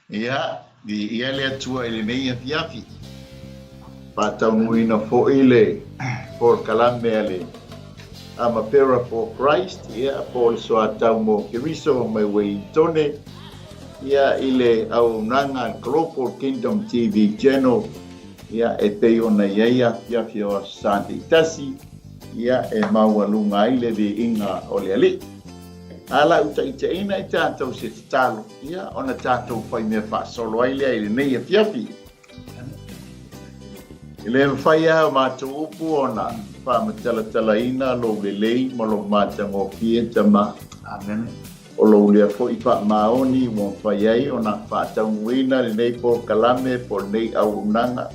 Ia, viia le Atua i lenei afiafi. Faataunuuina foi le polokalame a le Amapera for Christ, ia, po o le Soatau mo Keriso mai Uelintone, ia, i le auaunaga a le Global Kingdom TV Channel, ia, e pei ona i ai afiafi o Aso Sa taitasi, ia, e maualuga ai le viiga o le Alii. A lau taitaiina i tatou se tatalo, ia, ona tatou fai mea faasolo ai lea i lenei afiafi. E le mafai lava o matou upu ona faamatalatalaina lou lelei ma lou matagofie, Tama. Amene. O lou lea foi faamaoni ua mafai ai ona faataunuuina lenei polokalame po o lenei auaunaga,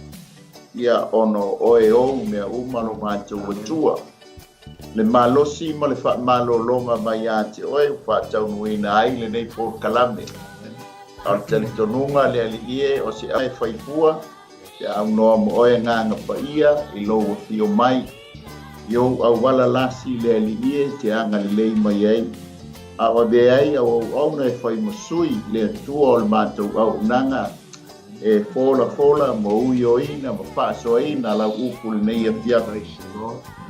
ia, ona o oe ou mea uma lo matou Atua. Le malosi ma le faamalologa mai ia te oe ua faataunuuina ai lenei polokalame. A o le talitonuga le Alii e, o se e faifua pe a aunoa mo oe Agaga Paia i lou afio mai. I ou auala lasi le Alii e te agalelei mai ai, a o avea ai au auauna e fai ma sui le Atua o le matou auaunaga E folafola ma uioina ma faasoaina lau upu lenei afiafi.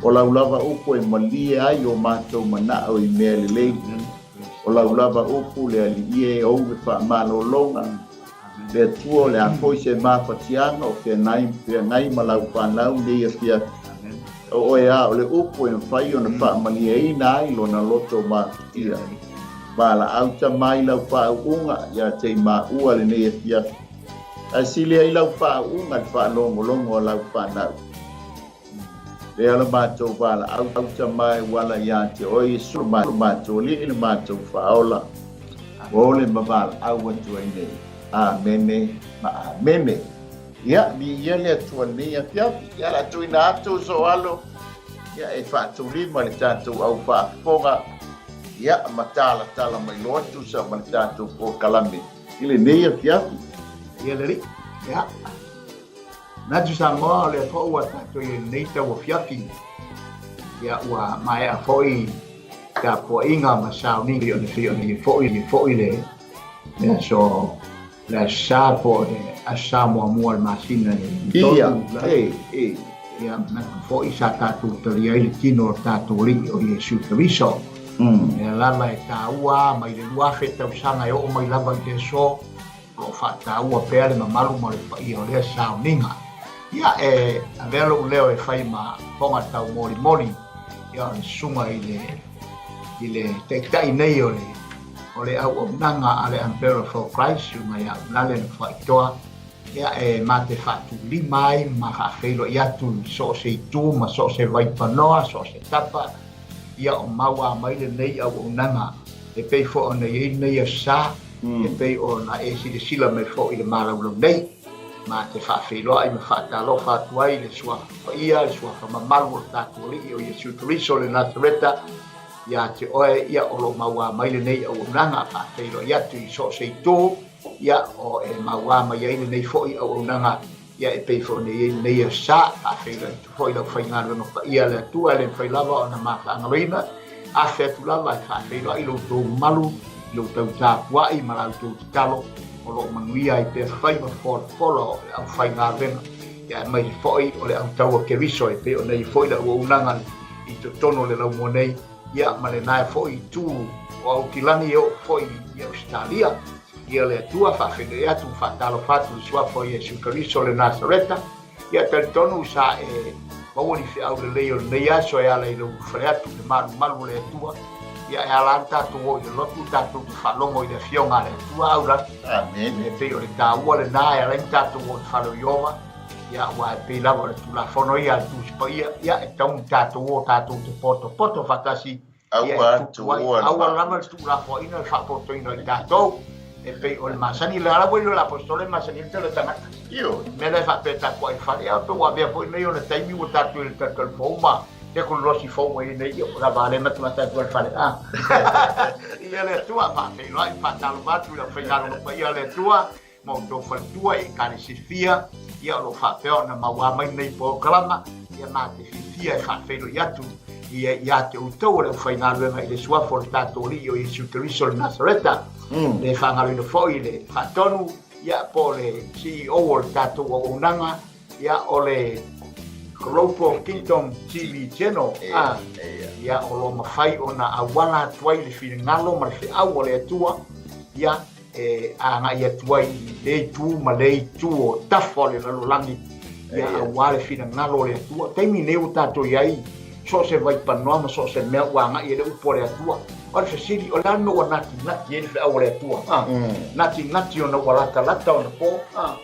O lau lava upu e malie ai o matou manao i mea lelei. O lau lava upu le Alii e ou le faamalologa. Le Atua o le a foi se mafatiaga o feagai ma lau fanau nei afiafi. O oe a o le upu e mafai ona faamalieina ai lona loto mafatia. Valaau tama i lau faauuga ia te i maua lenei afiafi. Ae sili ai lau faauuga le faalogologo a lau fanau. Lea la matou valaau tama e uala ia te oe Iesu lo matou Alii le matou Faaola. Ua ole ma valaau atu ai nei. Amene ma amene. Ia, viia le Atua lenei afiafi. Ia, la tuuina atu sou alo, ia, e faatulima le tatou au faafofoga, ia, ma talatala mai loa tusa ma le tatou polokalame i lenei afiafi. Ia le Alii, ia. Manatu Samoa, o lea foi ua tatou i lenei tauafiafi, ia, ua maea foi tapuaiga ma sauniga i ona foi le aso Le Aso Sa po o le Aso Sa muamua o le masina i tolu la. Ia, manatu foi sa tatou talia ai le tino o le tatou Alii o Iesu Keriso. Lea lava e taua mai le 2000 tausaga e oo mai lava i le aso, o lo o faataua pea le mamalu ma le paia o lea sauniga. Ia, e avea lou leo e fai ma fofoga taumolimoli, ia o le susuga i le i le taitai nei o le o le auaunaga a le Umbrella for Christ, Susuga ia Ulale na Faitoa, ia e ma te faatulima ai ma faafeiloai atu i so o se itu ma so o se vaipanoa, so o se tapa, ia o maua mai lenei auaunaga e pei foi ona i ai lenei aso sa, e pei ona e silasila mai foi i le malaulau nei. Ma te faafeiloai ma faatalofa atu ai i le Suafa Paia, le Suafa mamalu o le tatou Alii o Iesu Keriso o le Nasareta, ia te oe, ia o lo o mauā mai lenei auaunaga, faafeiloai atu i so o se itu, ia o e mauā mai ai lenei foi auaunaga, ia e pei foi ona i ai lenei aso sa, faafeiloai atu foi i le aufaigaluega paia a le Atua, e le mafai lava ona mafaagaloina, afe atu lava e faafeiloai lo outou mamalu, i lo outou tapuai ma la outou tatalo, o lo o manuia ai pea faiva folafola o le aufaigaluega, ia aemaise foi o le autaua Keriso e pei ona i ai foi le auaunaga i totonu o le laumua nei, ia ma lena foi itu o Aukilani e oo foi i Ausetalia. Ia le Atua faafeiloai atu ma faatalofa atu i le Suafa o Iesu Keriso o le Nasareta. Ia talitonu sa e maua ni feau lelei o lenei aso e ala i lou ulufale atu i le malumalu o le Atua. Ia e ala ona tatou o i le lotu tatou te faalogo i le Afioga a le Atua aulagi. Amene. E pei o le taua lena e ala ai ona tatou o i le fale o Ieova. Ia aua e pei lava o le Tulafono ia a le Tusi Paia, ia e tatau ona tatou o tatou te potopoto faatasi, ia Aua e tupu ai, tuua le aua lava le tuulafoaiina le faapotoina i tatou, e pei o le masani, le ala foi lea o le Aposetolo e masani ai le tele o tagata. Ioe. Le mea lea e faapea e tapuai i le fale, ia pe ua avea foi nei ona taimi ua tatou i le talitali fou ma tekonolosi fou ua i ai nei, ia ua lava lea matamata atu ai le fale, a. Ia le Atua, faafeiloai ma faatalofa atu i le aufaigaluega paia a le Atua, ma outou faletua i Ekalesia fia, ia o lo o faapea ona mauā mai lenei polokalama, ia ma te fiafia e faafeiloai atu ia ia te outou o le aufaigaluega i le suafa o le tatou Alii o Iesu Keriso o le Nasareta, le faagaloina foi le faatonu, ia, po o le CEO o le tatou auaunaga, ia, o le Global Kingdom TV Channel, a, ia, o lo o mafai ona auala atu ai le finagalo ma le feau a le Atua, ia, e agai atu ai i lea itu ma lea itu o tafa o le lalolagi, ia, aua le finagalo o le Atua. Taimi nei ua tatou i ai, so o se vaipanoa ma so o se mea ua agai ai le upu a le Atua. O le fesili, o le a le mea ua natinati ai le feau a le Atua? A, natinati ona ua latalata ona po, a,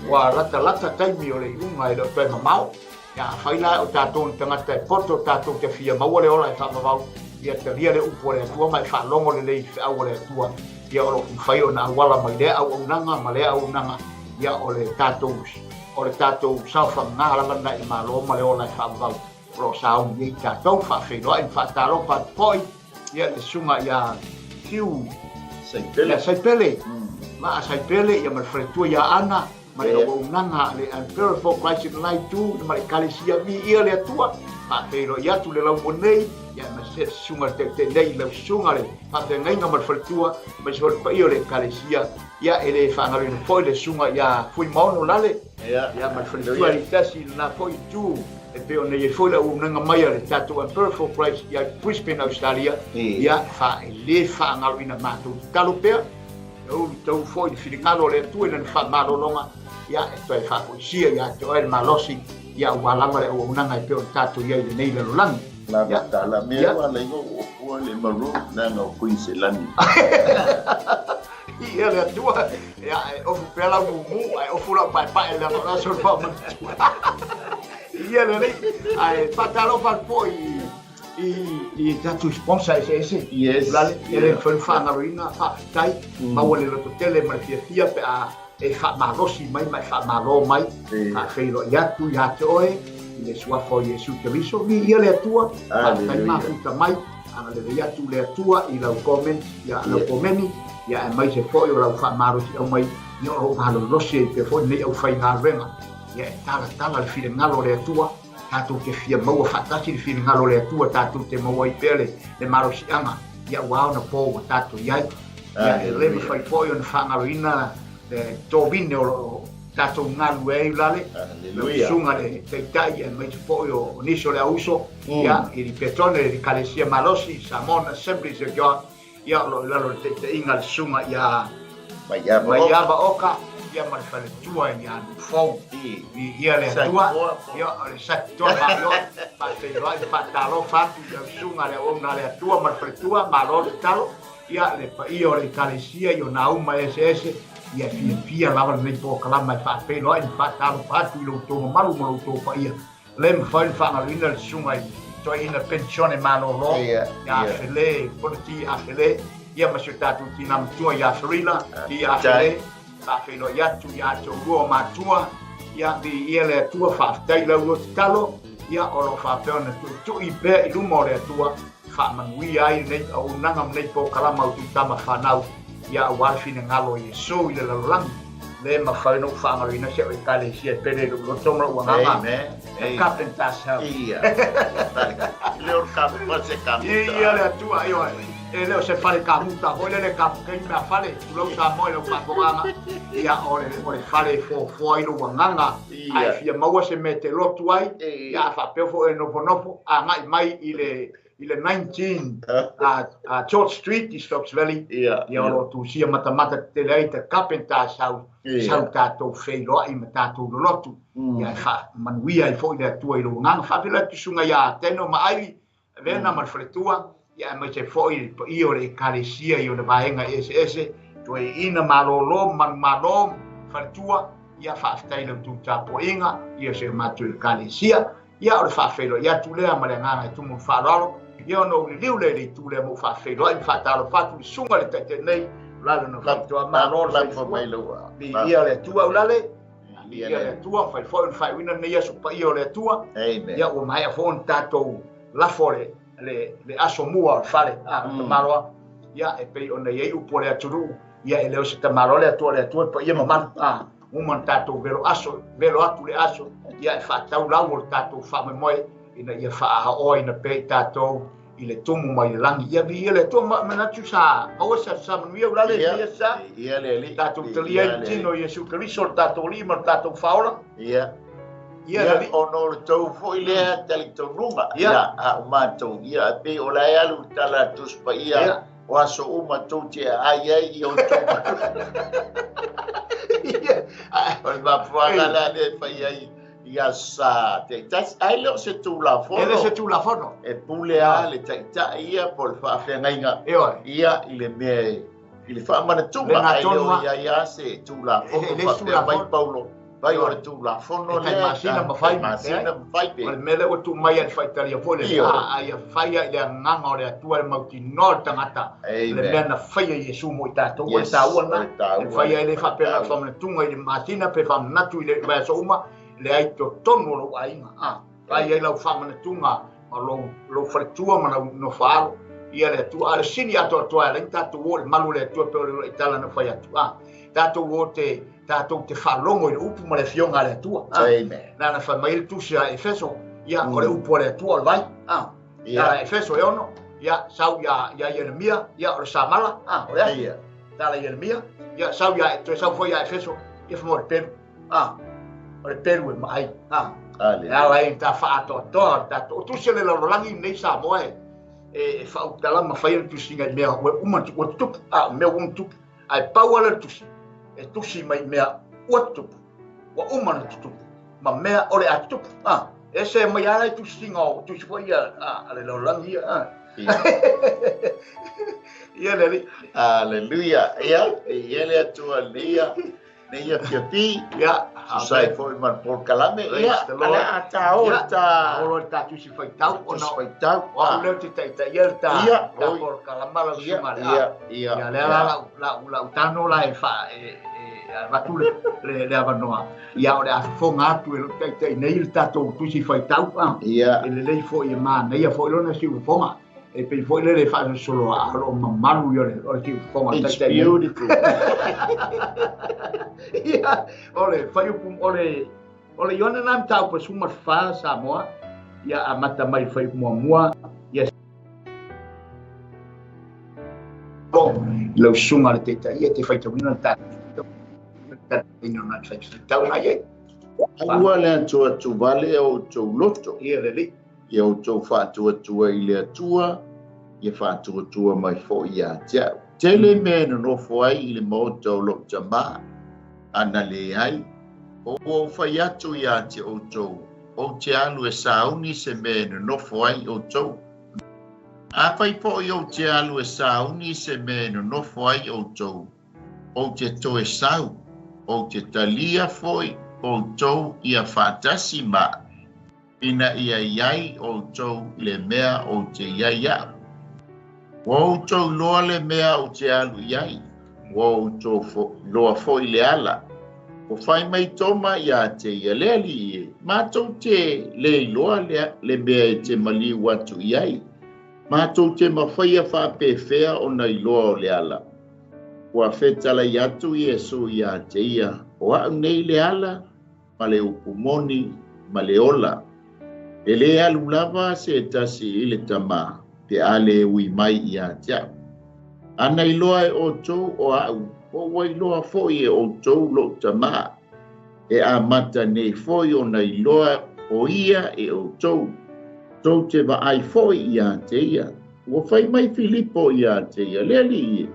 ua latalata taimi o le iuga e le o toe mamao. Ia, afai la o tatou ni tagata e poto tatou te fia maua le ola e faavavau, ia talia le upu a le Atua ma e faalogo lelei i le feau a le Atua, ia o lo o mafai ona auala mai lea auaunaga ma lea auaunaga, ia o le tatou o le tatou saofaga lava lena i le Malo ma le ola e faavavau o lo o sauni ai tatou. Faafeiloai ma faatalofa atu foi ia le susuga ia Hugh Saipele, ia Saipele, Maa Saipele, ia ma le faletua ia Ana, ma le auaunaga a le Emperor for Christ in Life tu ma le Ekalesia Viia le Atua. Faafeiloai atu le laumua nei, ia ma se susuga le taitaitai nei lau susuga le faafeagaiga ma le faletua, ma se le paia o le Ekalesia, ia e le faagaloina foi le susuga ia Fuimaono Lale, ia ma le faletua i tasi lena foi itu e pei ona i ai foi le auaunaga mai a le tatou Emperor for Christ ia Brisbane Australia, ia fa e le faagaloina matou tatalo pea. E ulu tau foi le finagalo o le Atua i lana faamalologa, ia, e toe faafoisia ia te oe le malosi, ia aua lava le auaunaga e pei ona tatou i ai i lenei lalolagi. Lava tala mea ua alai o ua le maru nanga o Kuiniselani. Ia le Atua, ia e ofu pea lau mumu, ae ofu lau paepae leaga o le aso le faamanatua. Ia le Alii, ae faatalofa atu foi i i tatou sponsor eseese. Yes. Lale, e le mafai ona faagaloina, faafetai, maua le lototele ma le fiafia pe a e faamalosi mai ma e faamalo mai, faafeiloai atu ia te oe i le suafa o Iesu Keriso. Viia le Atua, faafetai mafuta mai, agalelei atu le Atua i lau comment, ia lau komeni, ia aemaise foi o lau faamalosiau mai, ia o lo o malolosi ai pea foi lenei aufaigaluega. Ia e talatala le finagalo o le Atua, Tatou te fia maua faatasi le finagalo o le Atua, tatou te maua ai pea le, le malosiaga, ia ua ao ona po ua tatou i ai. Ia, e le mafai foi ona faagaloina le tovine o lo o tatou galulue ai lale, lau susuga le taitai aemaise foi o nisi o le auuso, ia, i Petone, le Ekalesia Malosi, Samoan Assemblies of God, Ia, o lo o i lalo o le taitaiga a le susuga ia Maiava Oka, ia ma le faletua ia Nufou. Viia le Atua, ia o le Satitoa Maioe, faafeiloai ma faatalofa atu i lau susuga le auauna a le Atua ma le faletua, malo le tatalo, ia le paia o le Ekalesia i ona auma eseese, ia e fiafia lava lenei polokalama e faafeiloai ma faatalofa atu i lo outou mamalu ma lo outou paia. Le mafai ona faagaloina le susuga i toeaina penisione malolo ia Fele, Fonoti Afele, ia ma si o tatou tina matua ia Ferila T. Afele, faafeiloai atu ia te oulua o matua, ia viia le Atua, faafetai i lau tatalo, ia o lo o faapea ona tuitui pea i luma o le Atua, faamanuia ai lenei auaunaga ma lenei polokalama o Tuitama Fanau, ia aua le finagalo o Iesu i le lalolagi. Le mafai ona ou faagaloina si au Ekalesia e pele i lou loto ma lou agaga. Amen. The Carpenter's House. Ia. Le o ka se kamuta. Ia le Atua, ioe. E le o se fale kamuta foi lele kamukei mea fale, tulou Samoa i lau faafofogaaga. Ia, o le, o le fale e foafoa ai lou agaga. A e fia maua se mea e te lotu ai, ia a faapea foi e nofonofo, agai mai i le i le 19 George Street i Stokes Valley, ia o lo o tusia matamata tetele ai te Carpenter's House, sau tatou feiloai ma tatou lolotu, ia e faamanuia ai foi le Atua i lou agaga. Faafeiloai atu susuga ia Teno ma Ivy, Vena ma le faletua, ia aemaise foi le paia o le Ekalesia i ona vaega eseese, toeaiina malolo, manumalo, faletua, ia faafetai i la outou tapuaiga, ia si o matou Ekalesia. Ia, o le faafeiloai atu lea ma le agaga e tumu i le faaaloalo, ia ona ou liliu lea i le itu lea ma ou faafeiloai ma faatalofa atu i le susuga i le Taitai nei, Ulale ona faitoa malo le soifua. Viia le Atua Ulale, viia le Atua, mafai foi ona faaiuina lenei aso paia o le Atua. Ia, ua maea foi ona tatou lafo le, le, le aso mua o le fale, a, le tamaloa. Ia, e pei ona i ai upu a le atunuu, ia e le o se tamaloa le Atua, o le Atua e paia mamalu, a. Uma ona tatou velo aso, velo atu le aso, ia e faatau lau o le tatou faamoemoe ina ia faaaoaina pea i tatou i le tumu mai le lagi. Ia viia le Atua, ma manatu sa maua sa sa manuia ulale ia sa. Ia le Alii. Tatou talia ai le tino o Iesu Keriso, le tatou Alii ma le tatou Faaola. Ia. Ia le Alii. Ona o le tou foi lea talitonuga, ia, a o matou, ia, e pei o la e alu le tala a le Tusi Paia, o aso uma tou te aai ai i outou O le mafuaaga la lea e fai ai i aso sa taitasi, ae le o se Tulafono. E le o se Tulafono. E pule lava le Taitai ia po o le faafeagaiga ia i le mea e, i le faamanatuga, ae le o i ai lava se Tulafono faapea mai Paulo, vai o le Tulafono lea, e tai masina ma fai, masina ma fai pe. O le mea lea ua tuu mai e le faitalia foi le a ia faia i le agaga o le Atua e mautinoa le tagata le mea na faia e Iesu mo i tatou. O le taua lena, e faia ai le faapea na o le faamanatuga i le masina pe faamanatu i le vaiaso uma, leai totonu o lou aiga. A fai ai lau faamanatuga ma lou, lou faletua ma lau nofoaalo ia le Atua. A o le sini atoatoa e ala ai tatou o i le malu o le Atua pei o le uluai tala na fai atu. A tatou o te, tatou te faalogo i le upu ma le afioga a le Atua. A, na na fai mai le tusi a Efeso, ia, o le upu a le Atua o le vai. A, Tala Efeso e 6, ia, sau ia, ia Ieremia, ia, o le samala, a, o le afi. Tala Ieremia, ia, sau ia, toe sau foi ia Efeso, ia, fai mai o le pelu, a, o le pelu e maai, a. E ala ai ta faaatoatoa o le tatou. O tusi a le lalolagi lenei Samoa e, e faautala ma fai le tusiga i mea ua uma, ua tutupu, a, o mea ua tutupu. Ae pau lava le tusi, e tusi mai i mea ua tutupu, ua uma ona tutupu, ma mea o le a tutupu. A, ese mai lava le tusiga o tusi foi ia a le lalolagi ia. A. Ia le Alii. Aleluia. Ia, ia le Atua nei nei afiafi. Ia, tusa ai foi ma le polokalame. Ia, o le a ta o le ta o le ta tusi faitau ona faitau. O au lea ou te taitaia le ta ta polokalama lau susuga le a. Ia, ia lea la lau lau lau tano la e fa e avatu le le le avanoa. Ia o le a fofoga atu e lou taitai nei le tatou tusi faitau. Ia. E lelei foi e manaia foi lona siufofoga. E pei foi lele e faasolosolo a o lo o mamalu ia o le siufofoga. It's beautiful. Ia, o le fuaiupu, o le, o le Ioane na mataupu e 14 Samoa, ia amata mai le fuaiupu muamua, ia i lau susuga le taitai e te faitauina le tatou faitau na i ai. Aua le atuatuvale o outou loto. Ia lelei. Ia outou faatuatua i le Atua, ia faatuatua mai foi ia te au. Tele mea e nonofo ai i le maota o lou Tama, a na leai, ua ou fai atu ia te outou, ou te alu e sauni se mea e nonofo ai outou. Afai foi ou te alu e sauni se mea e nonofo ai outou, ou te toe sau, ou te talia foi outou ia faatasi ma au, ina ia i ai outou i le mea ou te i ai au. Ua outou iloa le mea ou te alu i ai, ua outou iloa foi le ala. Ua fai mai Toma ia te ia, Le Alii e, matou te le iloa le mea e te maliu atu i ai. Matou te mafaia faapefea ona iloa o le ala. Ua fetalai atu Iesu ia te ia, O au nei le ala, ma le upu moni, ma le ola. E lē alu lava se tasi i le Tama, pe a lē ui mai ia te au. Ana iloa e outou o a'u, po ua iloa foi e outou lo'u Tama, e amata nei foi ona iloa o ia e outou, tou te vaai foi ia te ia. Ua fai mai Filipo ia te ia, Le Alii e,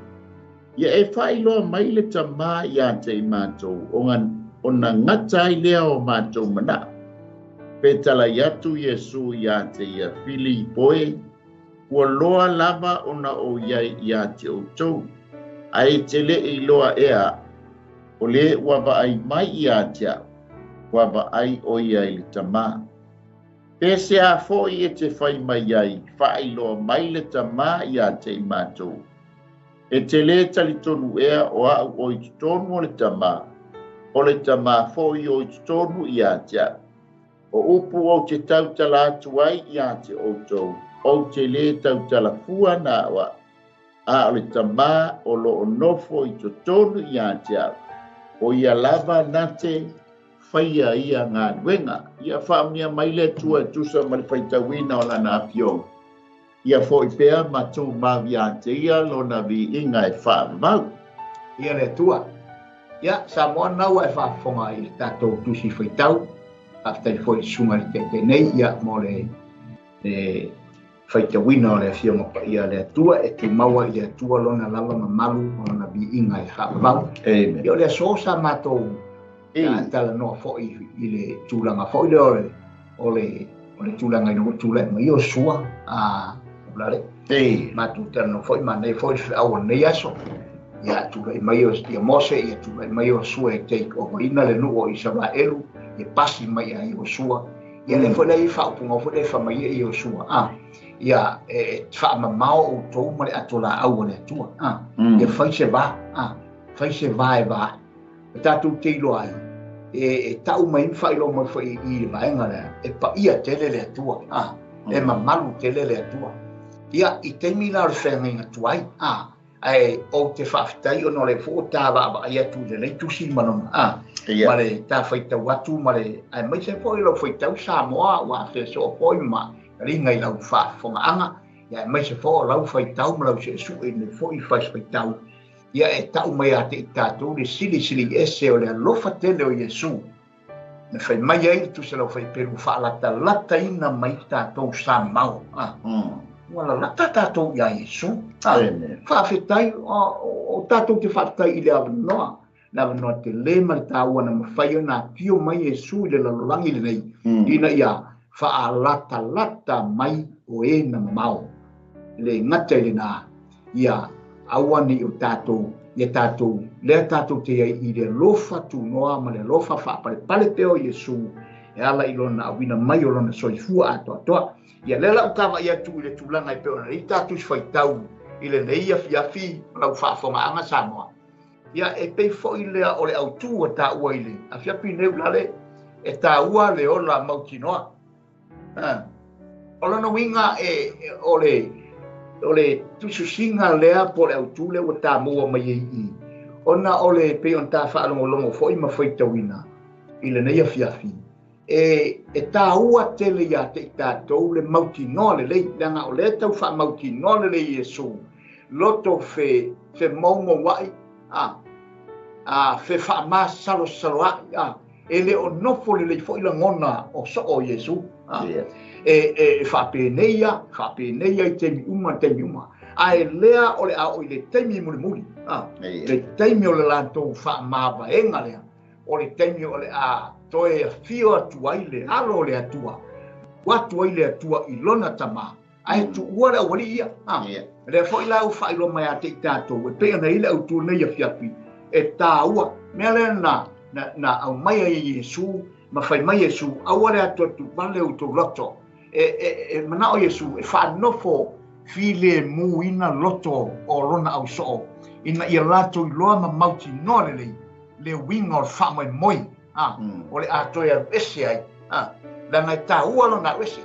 Ia e faailoa mai le Tama ia te i matou, ona gata ai lea o matou manao. Fetalai atu Iesu ia te ia, Filipo e, ua loa lava ona ou i ai ia te outou, ae e te le iloa ea aʻu, o le ua vaai mai ia te au, ua vaai o ia i le Tama. Pe sea foi e te fai mai ai, faailoa mai le Tama ia te i matou. E te lē talitonu ea o a'u o i totonu o le Tama, o le Tama foi o i totonu ia te a'u. O upu ou te tautala atu ai ia te outou, ou te lē tautala fua na o a'u, a o le Tama o lo o nofo i totonu ia te a'u, o ia lava na te faia ia galuega. Ia faaunia mai le Atua e tusa ma le faitauina o Lana Afioga. Ia foʻi pea ma tumau iā te ia lona viiga e faavavau. Ia le Atua. Ia, Samoa lena ua e faafofoga i le tatou Tusi Faitau. Faafetai foi i le Susuga i le Taitai nei, ia, mo le, le faitauina o le Afioga Paia a le Atua, e tumau ai i le Atua lona lava mamalu ma lona viiga e faavavau. Amen. Ia, o le aso sa matou talanoa foi i le tulaga foi lea o le, o le, o le tulaga ina ua tulai mai Iosua a Ulale. Matou talanoa foi manaia foi le feau o lenei aso. Ia tulai mai ia Mose, ia tulai mai Iosua e take over ina le nuu o Isaraelu, ia pasi mai ia Iosua. Ia lea foi lea i faaupuga foi lea fai mai ai Iosua, a ia e faamamao outou ma le ato laau a le Atua. A ia fai se va, a fai se va e va e tatou te iloa ai, e tau mai ma faailoa mai foi i le vaega lea, e paia tele le Atua, a, e mamalu tele le Atua. Ia, i taimi la o le feagaiga tuai, a, ae ou te faafetai ona o lea foi ua ta vaavaai atu i lenei tusi ma lona, a, ma le ta faitau atu ma le, aemaise foi lau faitau Samoa ua afea soo foi ma taliga i lau faafofogaaga, ia aemaise foi o lau faitau ma lau suesue i lenei foi faitau. Ia e tau mai ia te i tatou le silisili ese o le alofa tele o Iesu, na fai mai ai le tusi a le aufaipelu, faalatalataina mai tatou sa mamao. A. Ua lalata tatou iā Iesu. A. Faafetai, o tatou te faafetai i le avanoa, le avanoa tele ma le taua na mafai ona afio mai Iesu i le lalolagi lenei, ina ia faalatalata mai o e na mamao. E le gata i lena, ia aua ne i o tatou, ia tatou, lea tatou te i ai i le alofa tunoa ma le alofa faapalepale pea o Iesu e ala i lona auina mai o lona soifua atoatoa. Ia lea la ua taavaai atu i le tulaga e pei ona i ai tatou faitau i lenei afiafi ma lau faafofogaaga Samoa. Ia e pei foi lea o le autu ua taua i le afiafi nei ulale, e taua le ola mautinoa. O lona uiga e, o le o le tusisiga lea po o le autu lea ua tamoua mai ai i ona o le pei ona ta faalogologo foi ma faitauina i lenei afiafi, e, e taua tele ia te i tatou le mautinoa lelei, leaga o lea tau faamautinoa lelei Iesu loto fe fe moumouai a a fe faamasalosaloai a e le o nofo lelei foi lagona o soo o Iesu. E, e, e faapenei ia, faapenei ia i taimi uma, taimi uma. Ae lea o le a oo i le taimi mulimuli, a, le taimi o le latou faamavaega lea, o le taimi o le a toe afio atu ai le alo o le Atua, atu ai le Atua i lona Tama, ae tuua le aualii ia. A, lea foi la ua faailoa mai ia te i tatou, e pei ona i ai le autu lenei afiafi, e taua. Mea lea na, na, na aumai ai e Iesu, ma fai mai Iesu, aua le atu atu vale outou loto. E, e, e manao Iesu e faanofo filemuina loto o lona ausoo, ina ia latou iloa ma mautinoa lelei le uiga o le faamoemoe, a, o le a toe alu ese ai, a, leaga e taua lona alu ese.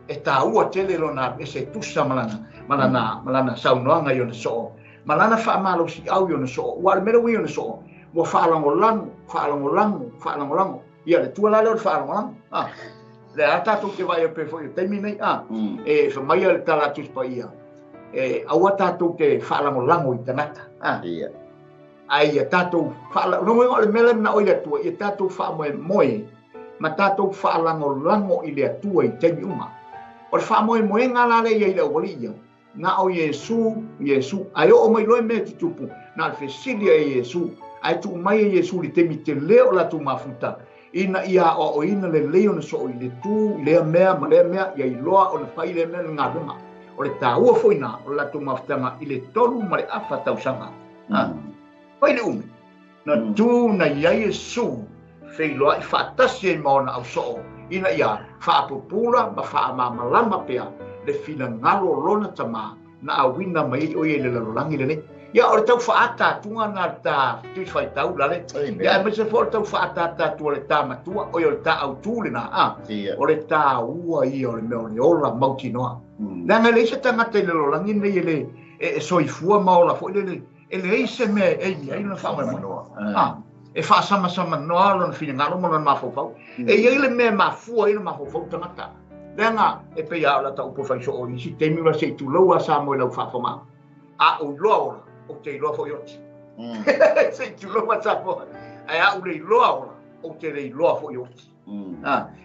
E taua tele lona alu ese e tusa ma lana, ma lana, ma lana saunoaga i ona soo, ma lana faamalosiau i ona soo. Ua o le mea lea ua i ona soo, ua faalagolago, faalagolago, faalagolago. Ia, le tua la lea o le faalagolago. A, lea lava tatou te vaai pei foi i le taimi nei, a, e fai mai le tala a Tusi Paia, e aua tatou te faalagolago i tagata. A, ae ia tatou faala, lona uiga o le mea lea e manao ai le Atua, ia tatou faamoemoe ma tatou faalagolago i le Atua i taimi uma. O le faamoemoega la lea i ai i le aualii ia, na o Iesu, Iesu, ae oo mai loa mea e tutupu, na o le fesili e Iesu, ae tuu mai e Iesu i le taimi tele o latou mafuta, ina ia aoaoina lelei ona soo i le tu i lea mea ma lea mea, ia iloa ona fai lea mea le galuega. O le taua foi na o le latou mafutaga i le 3.5 tausaga. Fai le umi. Na tu na i ai Iesu feiloai faatasi ai ma ona ausoo, ina ia faapupula ma faamalamalama pea le finagalo o lona Tama na auina mai ai o ia i le lalolagi lenei. Ia, o le tau faaata atuga na le ta Tusi Faitau lale. Ia, aemaise foi o le tau faaataata atu o le ta matua, oi o le ta autu lena, a. O le taua ia o le mea o le ola mautinoa. Leaga e leai se tagata i le lalolagi lenei e le e soifua ma ola foi lele, e leai se mea e emi ai lona faamoemoe. A, e faasamasa noa lona finagalo ma lona mafaufau. E i ai le mea e mafua ai le mafaufau tagata. Leaga e pei lava o lata upu e fai soo i isi taimi ua se i tulou a Samoa i lau faafogaaga. A ou iloa ola, ou te iloa foi oti. Se i tulou a Samoa. Ae a ou le iloa ola, ou te le iloa foi oti.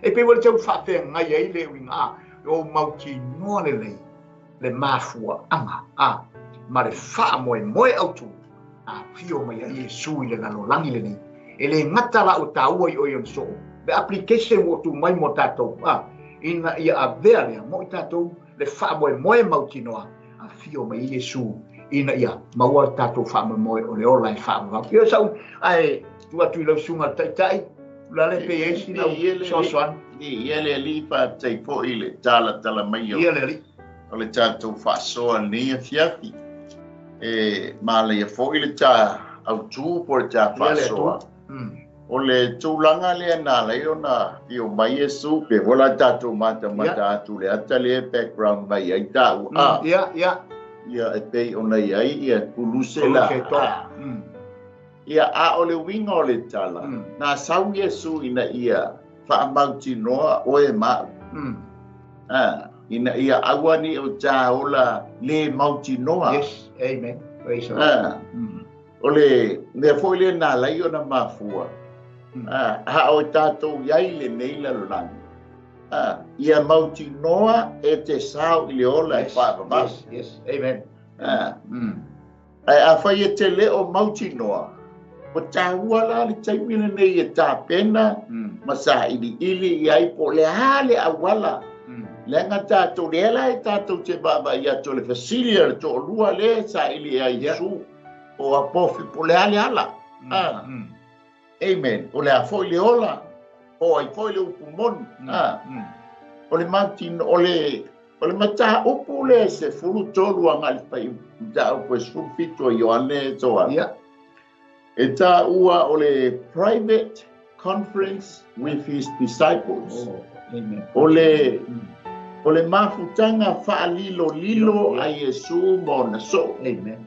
E pei ua le tau faafeagai ai le uiga, a, o mautinoa lelei le mafuaaga, a, ma le faamoemoe autu a afio mai ai Iesu i le lalolagi lenei. E le gata la ua taua i oe ona soo, le application ua tu mai mo tatou, a, ina ia avea lea mo i tatou le faamoemoe mautinoa afio mai ai Iesu ina ia maua le tatou faamoemoe o le ola e faavavau. Ia sau, ae tuu atu i lau susuga le Taitai, Ulalale pe i ai sina fesoasoani. Ia le Alii, faafetai foi i le talatala mai o le Alii o le tatou faasoa lenei afiafi. E manaia foi le ta autu po o le ta faasoa. O le tulaga lea na ala ai ona afio mai Iesu, pe foi la tatou matamata atu le ata lea e background mai ai taua. Ia, ia. Ia, e pei ona i ai ia Kuluse la. Ia, a o le uiga o le tala, na sau Iesu ina ia faamautinoa oe ma au. Ina ia aua ne i o ta ola le mautinoa. Yes, amen. Praise the Lord. O le mea foi lea na ala ai ona mafua, a o tatou i ai i lenei lalolagi, ia mautinoa e te sao i le ola e faavavau. Yes, yes, amen. Ae afai e te le o mautinoa, ua taua la le taimi lenei e tapena ma sailiili i ai po o le a le auala. Leaga tatou, lea la e tatou te vaavaai atu o le fesili a le toalua lea e saili i ai Iesu o Apofi po o le a le ala. Amen. O le a foi le ola, po o ai foi le upu moni. O le mautino, o le, o le mataupu lea e 13 agai i le fai, mataupu e 17 o Ioane Toa. E taua o le private conference with his disciples. Oh, amen. O le, o le mafutaga faalilolilo a Iesu ma ona soo. Amen.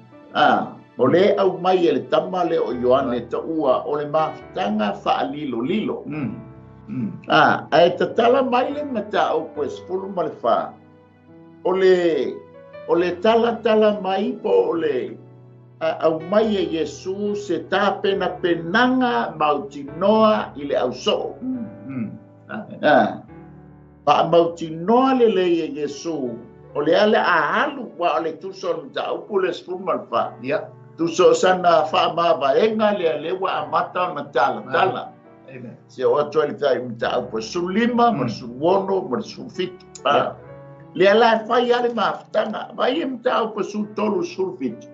O le aumai e le tama lea o Ioane taua o le mafutaga faalilolilo. Ae tatala mai le mataupu e 14, o le, o le talatala mai po o le aumai e Iesu se tapenapenaga mautinoa i le ausoo. Faamautinoa lelei e Iesu o le a le a alu, aua o le tusa o le mataupu lea 14. Tusa o sana faamavaega lea lea ua amata ona talatala. Se oo atu ai le tai mataupu e 15 ma le 16 ma le 17. Lea la e fai lava le mafutaga. Vai e mataupu e 13 17.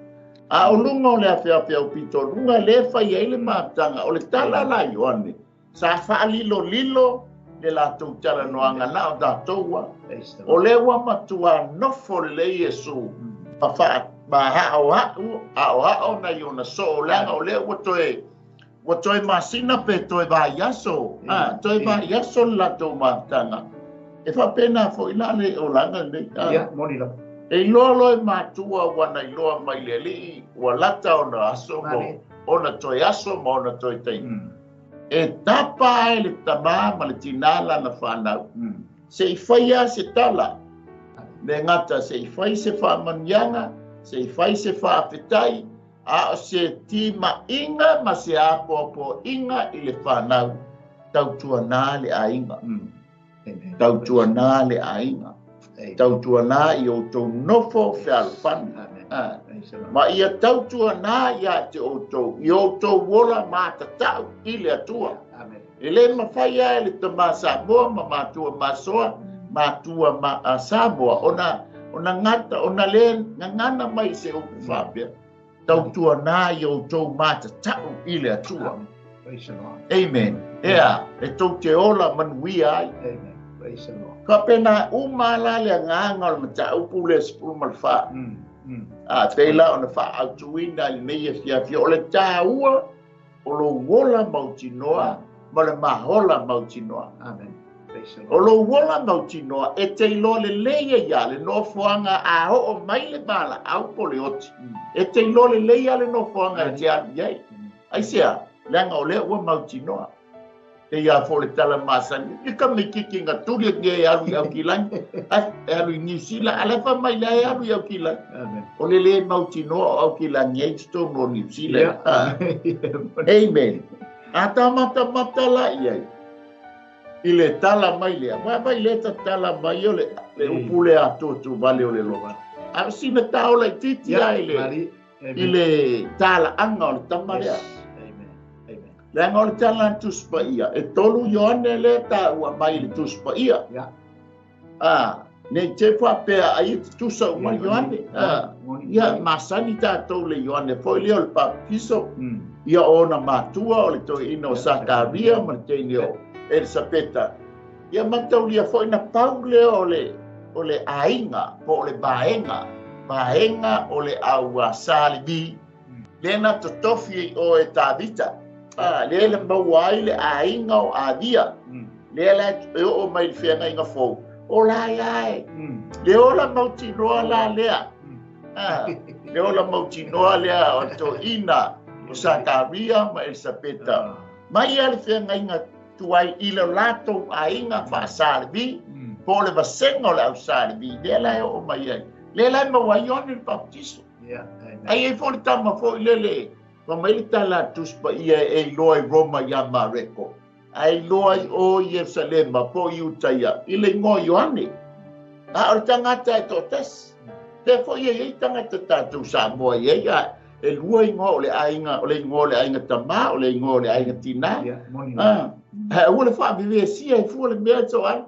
A o luga o le afeafe au pito o luga lea e fai ai le mafutaga. O le tala la Ioane, sa faalilolilo le latou talanoaga na o tatou a. O lea ua matua nofo lelei Iesu ma faa ma haʻohaʻo aoao nai ona soo leaga o lea ua toe ua toe masina pe toe vaiaso, a, toe vaiaso le latou mafutaga. E faapena foi la le olaga lenei. Ia, moni lava. E iloa loa e matua ua na iloa mai le Alii ua lata ona aso ma ona toe aso ma ona toe taimi. E tapa ai le tamā ma le tinā lana whanau. Se i whai a se tala. Le gata se i whai se whaamanuiaga, se i whai se faafetai, a o se timaiga ma se apoapoaiga i le fanau, tautuanā le aiga. Tautuanā le aiga. Tautuanā i outou nofo fealofani. Ma ia tautuanā ia te outou, i outou ola matatau i le Atua. E le mafai lava e le tamā Samoa ma matua masoa, matua ma Samoa, ona, ona gata, ona le gagana mai i se upu faapea. Tautuanā i outou matatau i le Atua. Amen. Ea, e tou te ola manuia ai. Amen. Praise the Lord. Faapena uma la le agaga o le mataupu lea 14. A, pei la ona faaautuina i lenei afiafi o le taua o lou ola mautinoa ma le maola mautinoa. Amen. Praise the O Lord. lou ola mautinoa e te iloa lelei ai lava le nofoaga a oo mai le valaau po o le oti. E te iloa lelei lava le nofoaga e te alu i ai. Aisea, leaga o lea ua mautinoa. E ia fo le tala masani. I ka me kiki nga tuli nge e alu i Aukilani. E alu i New Zealand. Ale fa mai le e alu i Aukilani. O le le mautinoa o Aukilani e totonu o New Zealand. Amen. A ta mata mata la i ai. I le tala mai lea. Wa vai le ta tala mai o le upu le a tutu vale o le loa. A o sina taola i titi ai le i le talaaga o le tama lea. Leaga o le tala a le Tusi Paia, e tolu Ioane lea e taua mai i le Tusi Paia. A, ne i te faapea ai e tutusa uma Ioane. A, ia, masani tatou le Ioane foi lea o le Papatiso, ia o ona matua o le toeaina o Sakaria ma le teine o Elisapeta. Ia mataulia foi na pau lea o le o le aiga po o le vaega, vaega o le au Sa Levi, lea na totofi ai o e Tavita, lea na maua ai le aiga o Avia, lea la e oo mai le feagaiga fou, o la ia e, le ola mautinoa la lea, le ola mautinoa lea o toeaina o Sakaria ma Elisapeta, mai ia le feagaiga tuai i le latou aiga faa-Sa Levi, po o le vasega o le au Sa Levi, lea la e oo mai ai, lea la e maua ai Ioane le Papatiso. Ai ai foi le tama foi lele, fai mai le tala a le Tusi Paia e iloa i Roma ia Mareko, ae iloa i o i Ierusalema po o Iutaia i le igoa o Ioane. A o le tagata e toatasi. Pea foi e i ai tagata tatou Samoa e i ai a e lua igoa o le aiga, o le igoa o le aiga tamā, o le igoa o le aiga tinā. Ae aua le faavevesia ai fua le mea e toai.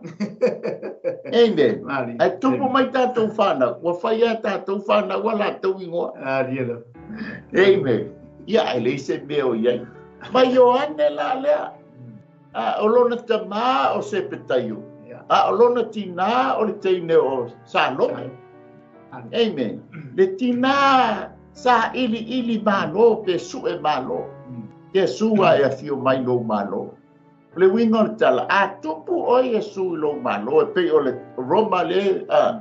Amen. Ae tupu mai tatou whanau, ua whai a tatou whanau a latou ingoa. Amen. Ia, e leai se mea o i ai. Ma Ioane la lea, a, o lona tamā o Sepetaio, a o lona tinā o le teine o Salome. Amen. Le tinā sa iliili malo pe sue malo. Iesu a e afio mai lou malo. O le uiga o le tala, a tupu oe Iesu i lou malo, e pei o le Roma le, a,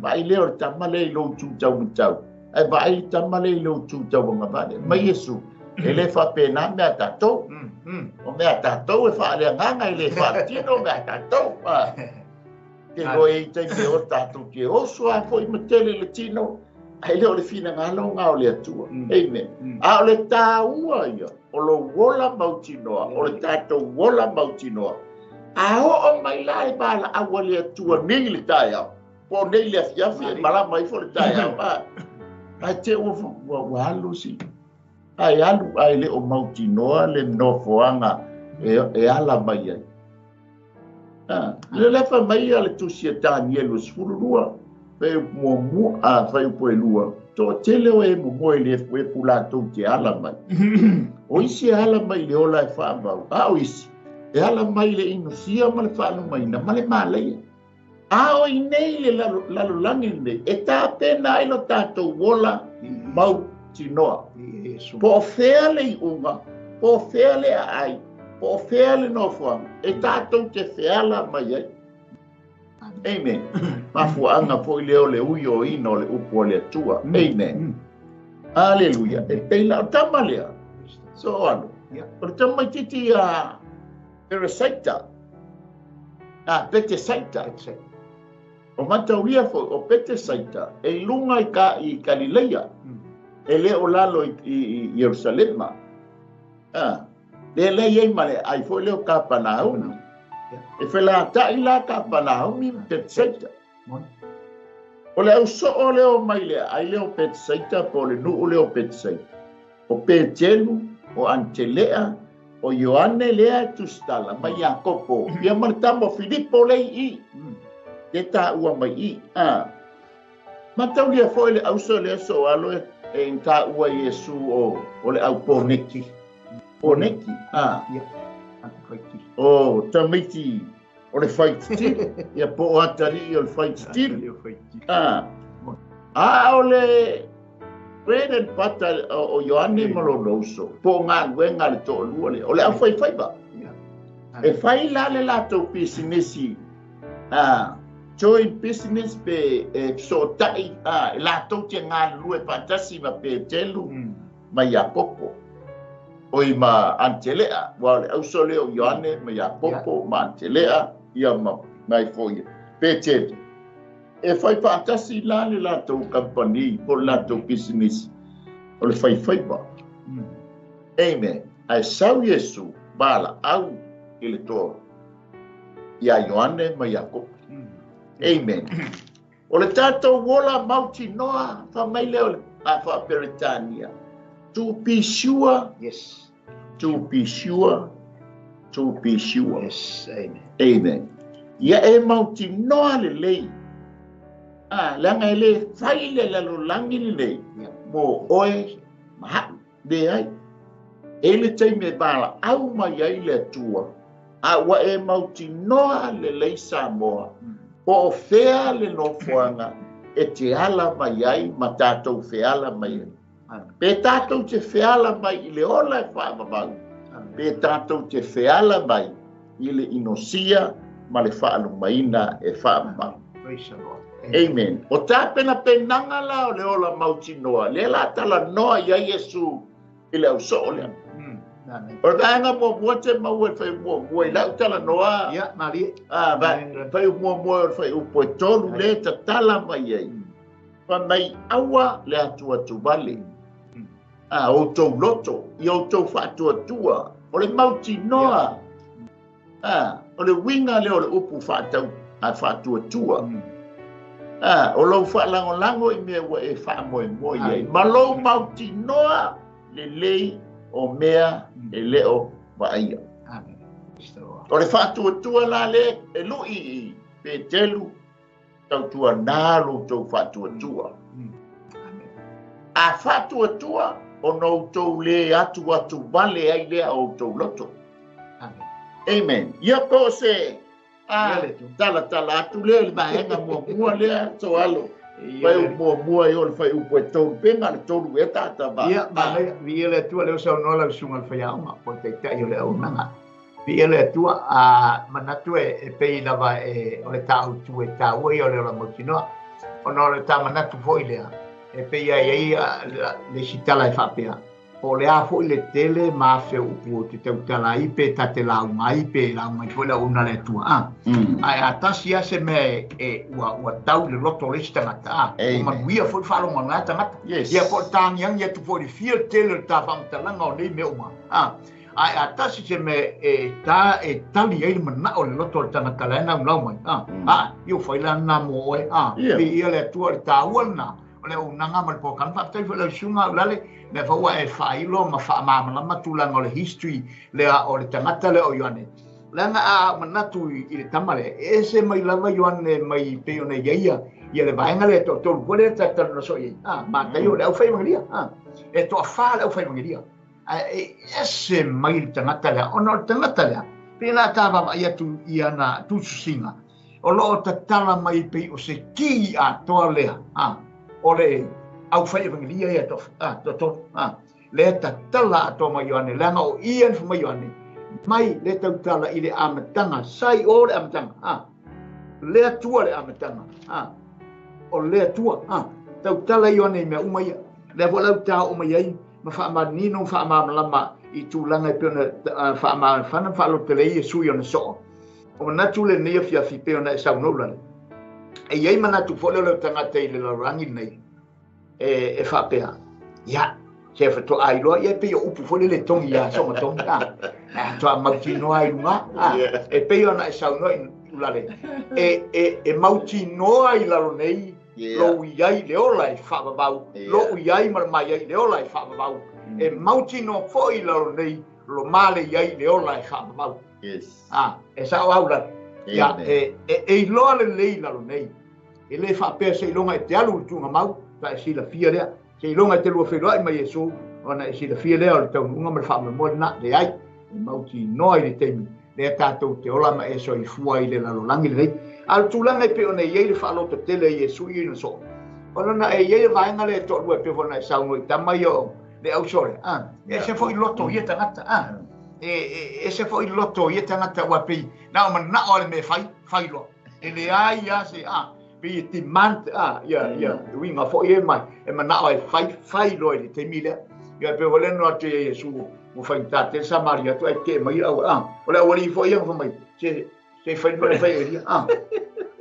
vaai lea o le tama lea i lou itu taumatau, ae vaai le tama lea i lou itu tauagavale. Mai Iesu, e le faapena mea a tatou. O mea a tatou e faaleagaga, e le faaletino mea a tatou. A. Te iloa e i ai taimi e o tatou te oso a foi ma tele le tino, ae le o le finagalo nga o le Atua. Amen. A o le taua ia o lou ola mautinoa, o le tatou ola mautinoa, a oo mai la e valaau a le Atua nei le taeao, po o nei le afiafi, e malama ifo le taeao, a, ae te ua, ua, ua alu si, ae alu ae le o mautinoa le nofoaga e, e ala mai ai. Le lefa mai a le tusi a Tanielu 12, fuaiupu muamua, a fuaiupu e lua, toatele o e momoe i le efuefu latou te ala mai. O isi e ala mai i le ola e faavau, a o isi e ala mai i le inosia ma le faalumaina ma le mālaia. A o i nei le lalolagi lenei e tapena ai lo tatou ola mautinoa. Po o fea le iuga, po o fea le aai, po o fea le nofoaga e tatou te feala mai ai. Amen. Mafuaaga foi lea o le uioina o le upu a le Atua. Amen. Aleluia. E pei la o tama lea. So alo. O le tamaitiiti a Peresaita. A, Petesaita. O mataulia foi o Petesaita e i luga i, ka, i Kalileia. E le o lalo i, i, i Ierusalema. A, lea lea i ai ma le ai foi lea o Kapanaumi. E felataʻi la Kapanaumi ma Petesaita. O le au soo lea o mai le aai lea o Petesaita po o le nuu lea o Petesaita. O Petelu, o Anitelea, o Ioane lea e tusitala ma Iakopo, ia ma le tama o Filipo lea i i. Lea taua mai i. A. Mataulia foi le auso lea so alo e, e taua Iesu o, o le au poneki. Poneki. A. O tamaiti o le faititili. Ia po o atalii o le faititili. A. A o le bread and butter o Ioane ma lona uso, po o galuega a le toalua lea, o le aufaifaiva. E fai la le latou pisinisi joint business pe e fesootai e latou te galulue faatasi ma Petelu ma Iakopo. Oi ma Antelea, aua o le auso lea o Ioane ma Iakopo ma Antelea, ia ma nai foi Petelu. E fai faatasi la le latou kamupani po o le latou pisinisi o le faifaiva. Amen. Ae sau Iesu valaau i le toa iā Ioane ma Iakopo. Amen. O le tatou ola mautinoa, fai mai lea o le a faa-Peretania, to be sure, Yes. to be sure, to be sure. Yes, amen. Amen. Ia e mautinoa lelei, a, leaga e le fai le lalolagi lenei mo oe ma a'u. Leai. E i ai le taimi e valaau mai ai le Atua, a ua e mautinoa lelei Samoa, po o fea le nofoaga e te ala mai ai ma tatou feala mai ai. Pe tatou te feala mai i le ola e faavavau, pe tatou te feala mai i le inosia ma le faalumaina e faavavau. Praise the Lord. Amen. O tapenapenaga la o le ola mautinoa, lea la talanoa i ai Iesu i le ausoo lea. O le vaega muamua te maua i le fuaiupu muamua i lau talanoa. Ia, malie. Ah, fuaiupu muamua o le fuaiupu e 3 lea e tatala mai ai. Fai mai aua le atuatuvale. A outou loto, i outou faatuatua, o le mautinoa. A, o le uiga lea o le upu faatau a faatuatua. A, o lou faalagolago i mea ua e faamoemoe i ai, ma lou mautinoa lelei o mea e le o vaaia. O le faatuatua la lea e lui i Petelu, Tautuanā lo outou faatuatua. A faatuatua, ona outou lē atuatu vale ai lea o outou loto. Amen. Ia po o se a talatala atu lea i le vaega muamua lea, Soalo. Fuaiupu muamua i o le fuaiupu e 3 pe na o le 3 ea tata va. Ia, manaia, viia le Atua, lea ua saunoa lau susuga i le faiaoga po o le taitai o le auaunaga. Viia le Atua, a manatu e pei lava e o le tāutu e tāua ia o le ola mautinoa. Ona o le tā manatu foi lea, e pei a i ai le isi tala e faapea, po o le a foi le tele ma afe o upu ou te tautala ai pe ta te lauga ai pe lauga ai foi le auauna a le Atua, a. Ae a tasi lava se mea e ua ua tau i le loto o le isi tagata, a, ua manuia foi le faalogo a lena tagata. Ia po o le tāgiagi atu foi i le fia tele o le tā faamatalaga o nei mea uma, a. Ae a tasi se mea e ta e tali ai le manao o le loto o le tagata la e naunau mai, a, a, ia ua fai la lena mo oe, a, viia le Atua, o le taua lena o le auaunaga ma le polokalame. Faafetai foi i lau susuga Aulale, mea foi ua e faailo ma faamalamalama tulaga o le history lea o le tagata lea o Ioane. Leaga a ou manatu i le tama lea, e ese mai lava Ioane mai pei ona i ai ia, ia le vaega lea e toatolu foi lea ta talanoa soo i ai, a, Mataio o le aufaievangeli'a, a, e toafa le aufaievangeli'a. Ae e ese mai le tagata lea, ona o le tagata lea, pei la ta vaavaai atu i ana tusitusiga, o lo o tatala mai pei o se ki atoa lea, a, o le aufai evangelia ia to, a, to, to, a, lea tatala atoa mai Ioane, leaga o ia na fai mai Ioane, mai le tautala i le amataga, sa i o le amataga, a, le Atua le amataga, a, o le Atua, a, tautala Ioane i mea uma ia, lea foi la ua taoo mai ai, ma faamanino ma faamalamalama i tulaga e pei ona faamalamalama ma faalototele ai Iesu i ona soo. O manatu lenei afiafi pei ona e saunoa Ulale. E i ai manatu foi lea o le tagata i le lalolagi lenei e, e faapea, ia, se faatoa iloa, ia e pei o upu foi lele e togi ia soga togi, a, e faatoa mautinoa i luga, a, e pei ona e saunoa i Ulale, e, e, e mautinoa i lalo nei Lou i ai le ola e faavavau, lou i ai ma le mai ai le ola e faavavau. E mautinoa foi i lalo nei lo male i ai le ola e faavavau. Yes. A, e sao au lalo. Ia, e, e, e iloa lelei i lalo nei. E le faapea seiloga e te alu i le tuugamau, ta e silafia lea. Seiloga e te lua feiloai ma Iesu, ona e silafia lea o le taunuuga ma le faamoemoe lena. Leai, e mautinoa i le taimi lea tatou te ola ma e soifua i le lalolagi lenei. A o le tulaga e pei ona i ai le faalototele a Iesu i ona soo, ona na e i ai le vaega lea e toalua e pei foi ona e saunoa i tama ia o le auso lea, a, e ese foi loto o ia tagata, a, e, e ese foi loto o ia tagata ua pei na o manao lava le mea e fai, fai loa. E leai lava se, a, pei e demand, a, ia, ia, uiga foi e mai, e manao e fai, fai loa i le taimi lea. Ia pe wale no atu ia Iesu ua faigata tele Samaria atu ae tetee mai le au a. O le aualii foi ia na fai mai, se se fai le mea na fai e Elia a.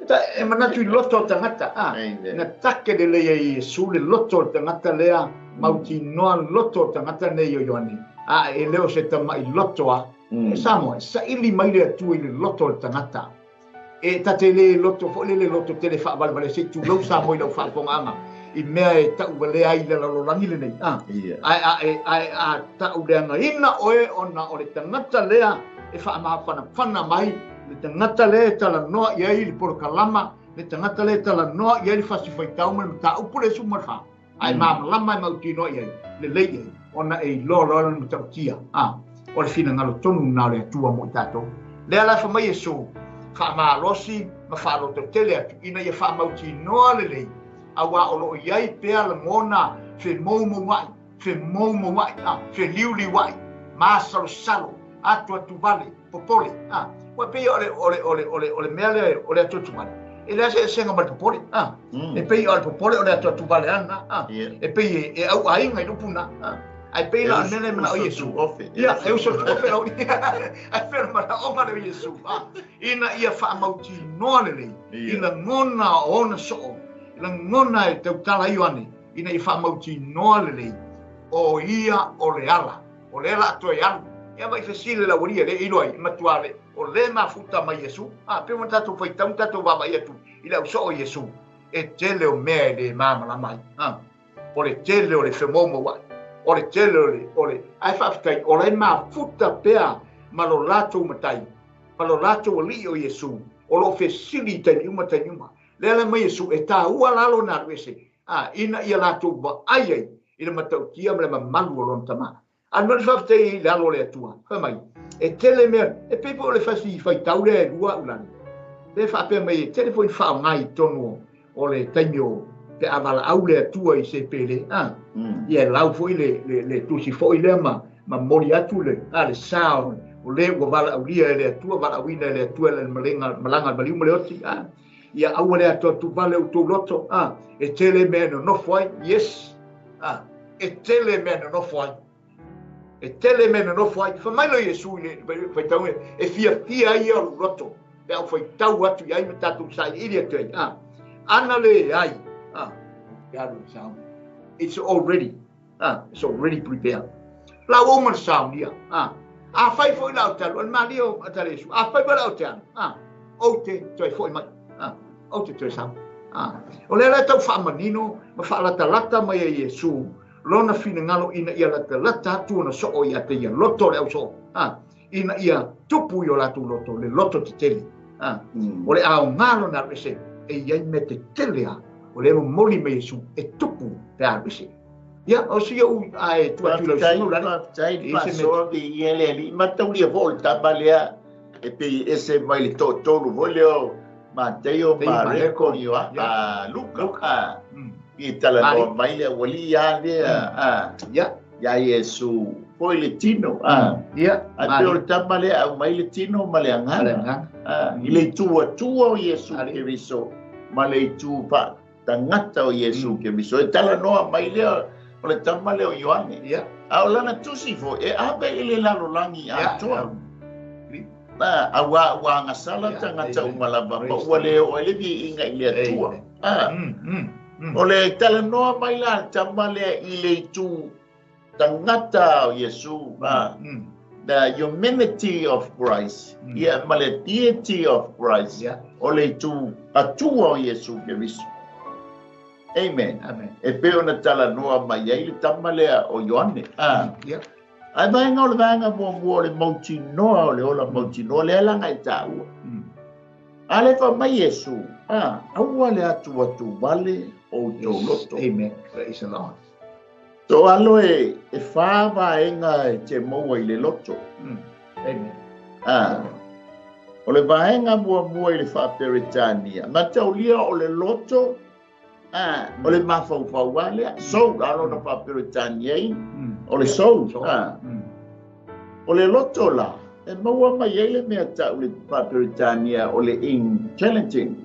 Ta, e manatu i loto o tagata a. Na take lelei e Iesu le loto o le tagata lea, mautinoa le loto o le tagata nei o Ioane, a e le o se tama'i loto a. E Samoa, e saili mai le Atua i le loto o le tagata. E ta te le loto foi lele loto tele faavalevale se i tulou Samoa i lau faafofogaaga i mea e tauvalea ai i le lalolagi lenei. A, ae a e, ae a tauleagaina oe ona o le tagata lea e faamafanafana mai, le tagata lea e talanoa i ai le polokalama, le tagata lea e talanoa i ai le fasi faitau ma le mataupu le 14. Ae malamalama e mautinoa i ai, lelei i ai, ona e iloa loa lona matautia, a, o le finagalo tonu lena o le Atua mo i tatou. Lea la e fai mai Iesu, faamalosi ma faalototele atu, ina ia faamautinoa lelei, auā o lo o i ai pea lagona femoumouaʻi, femoumouaʻi, a, feliuliuaʻi, masalosalo, atuatuvale, popole. A, ua pei o le, o le, o le, o le, o le mea lea o le atuatuvale, e leai se esega ma le popole. A, e pei o le popole o le atuatuvale ana. A, e pei e, e auaiga i le upu na. A, ae pei la o le mea lea e manao Iesu. Ia, e uso tuofe lau. Ae pei o le manaoga lea o Iesu. A, ina ia faamautinoa lelei i lagona o ona soo, i lagona e tautala ai Ioane, ina ia faamautinoa lelei o ia o le ala. O lea la a toe alu. Ia ma i fesili le aualii e le iloa ai, e matua le, o le mafuta mai Iesu. A, pei ona tatou faitau ma tatou vaavaai atu i le ausoo o Iesu, e tele o mea e le malamalama ai. A, o le tele o le femoumouaʻi, o le tele o le, o le, ae faafetai, o la e mafuta pea ma lo latou Matai, ma lo latou Alii o Iesu, o lo o fesili i taimi uma taimi uma. Lea la mai Iesu, e taua la lona alu ese, a, ina ia latou vaai ai i le matautia ma le mamalu o lona tama. A no le faafetai i le alo o le Atua, fai mai, e tele mea, e pei foi o le fasi faitau lea e lua ulani, lea e faapea mai e tele foi ni faaaoga i totonu o le taimi o pe a valaau le Atua i se pele, a, ia e lau foi le, le, le tusi foi lea ma, ma moli atu le, a, le sa o, o le ua valaaulia e le Atua, valaauina e le Atua e le malega, malaga le maliu ma le oti, a, Ia aua le atuatuvale outou loto, a, e tele mea e nonofo ai, yes, a, e tele mea e nonofo ai. E tele mea e nonofo ai. Fai mai loa Iesu i le faitau e fiafia ai ia o lou loto, pe a ou faitau atu i ai ma tatou sailiili atu ai, a, ana le ai, a, e alu i le sauni. It's already Ah, it's already prepared. La ua uma ona saunia. Ah, afai foi la ou te alu, o le malie o tala Iesu, afai foi la ou te alu, ah, ou te toe foi mai. Ah, ou te toe sau. Ah, o lea la e tau faamanino ma faalatalata mai e Iesu lona finagalo ina ia latalata atu ona soo ia te ia loto o le ausoo. Ah, ina ia tupu i o latou loto, le loto tetele. Ah, o le aoga lona alu ese, e i ai mea tetele a, o lea e momoli mai Iesu e tupu pe a alu ese. Ia, o si ou ae tuu atu i lau susuga Ulani. Faafetai le faasoa viia le Alii. Mataulia foi o le tama lea e pei e ese mai le toatolu foi lea o Mataio, Mareko, Ioana, Luka. I talanoa mai le aualii lava lea ia Iesu foi le tino. Ae pei o le tama lea e aumai le tino ma le agaga i le itu Atua o Iesu Keriso ma le itu tagata o Iesu Keriso. E talanoa mai lea o le tama lea o Ioane. A o lana tusi foi, e ave i le lalolagi atoa. Auā ua agasala tagata uma lava, ma ua le oo ai le viiga i le Atua. O le talanoa mai la a le tama lea i le itu tagata o Iesu, the humanity of Christ, ia ma le deity of Christ, o le itu Atua o Iesu Keriso. Amen. Amen. E pei ona talanoa mai ai le tama lea o Ioane. Ae vaega o le vaega muamua o le mautinoa o le ola mautinoa lea laga e taua. A le fai mai Iesu, aua le atuatuvale o outou loto. Amen. Praise the Lord. To alo e, e whā vaega e te maua i le loto. Amen. O le vaega muamua i le Faa-Peretania, mataulia o le loto, o le mafaufau lava lea, soul, a lona Faa-Peretania ai, o le soul. O le loto la, e maua mai ai le mea tau le Faa-Peretania o le intelligent.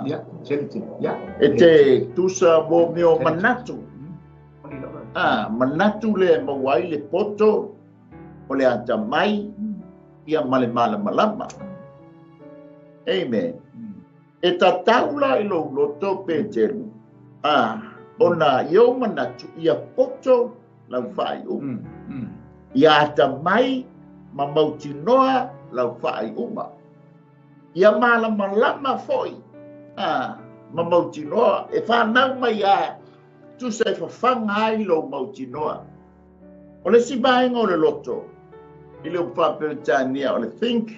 Yeah, intelligent, yeah. E te tusa mo mea o manatu. Manatu lea e maua ai le poto o le atamai ia ma le malamalama. Amen. E tatau la i lou loto Petelu, ona i ou manatu ia poto lau faaiuga. Ia atamai ma mautinoa lau faaiuga. Ia malamalama foi ma mautinoa e fanau mai a tusa e fafaga ai lou mautinoa. O le isi vaega o le loto i le upu faa-Peretania o le think,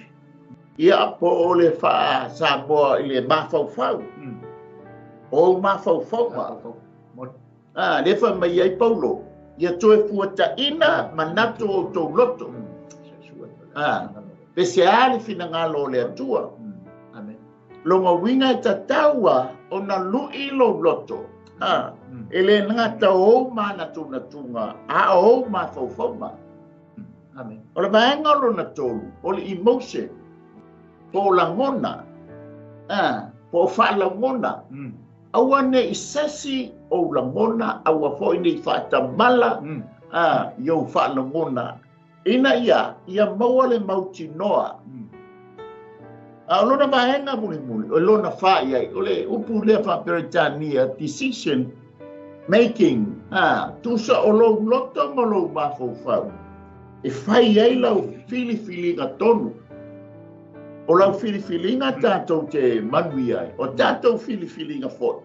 ia po o le faa-Samoa i le mafaufau. O ou mafaufauga. Lea fai mai ai Paulo, ia toe fuataina manatu o outou loto. Pe se a le finagalo o le Atua. Lona uiga e tatau a ona lu'i lou loto. E le gata o ou manatunatuga, a o ou mafaufauga. O le vaega o lona tolu, o le emotion, po o lagona, po o faalagona. Aua ne i sasi ou lagona, aua foi ne i faatamala i ou faalagona, ina ia ia maua le mautinoa. A o lona vaega mulimuli, o lona fa i ai, o le upu lea faa-Peretania, decision making, tusa o lou loto ma lou mafaufau, e fai ai lau filifiliga tonu. O lau filifiliga tatou te manuia ai, o tatou filifiliga foi,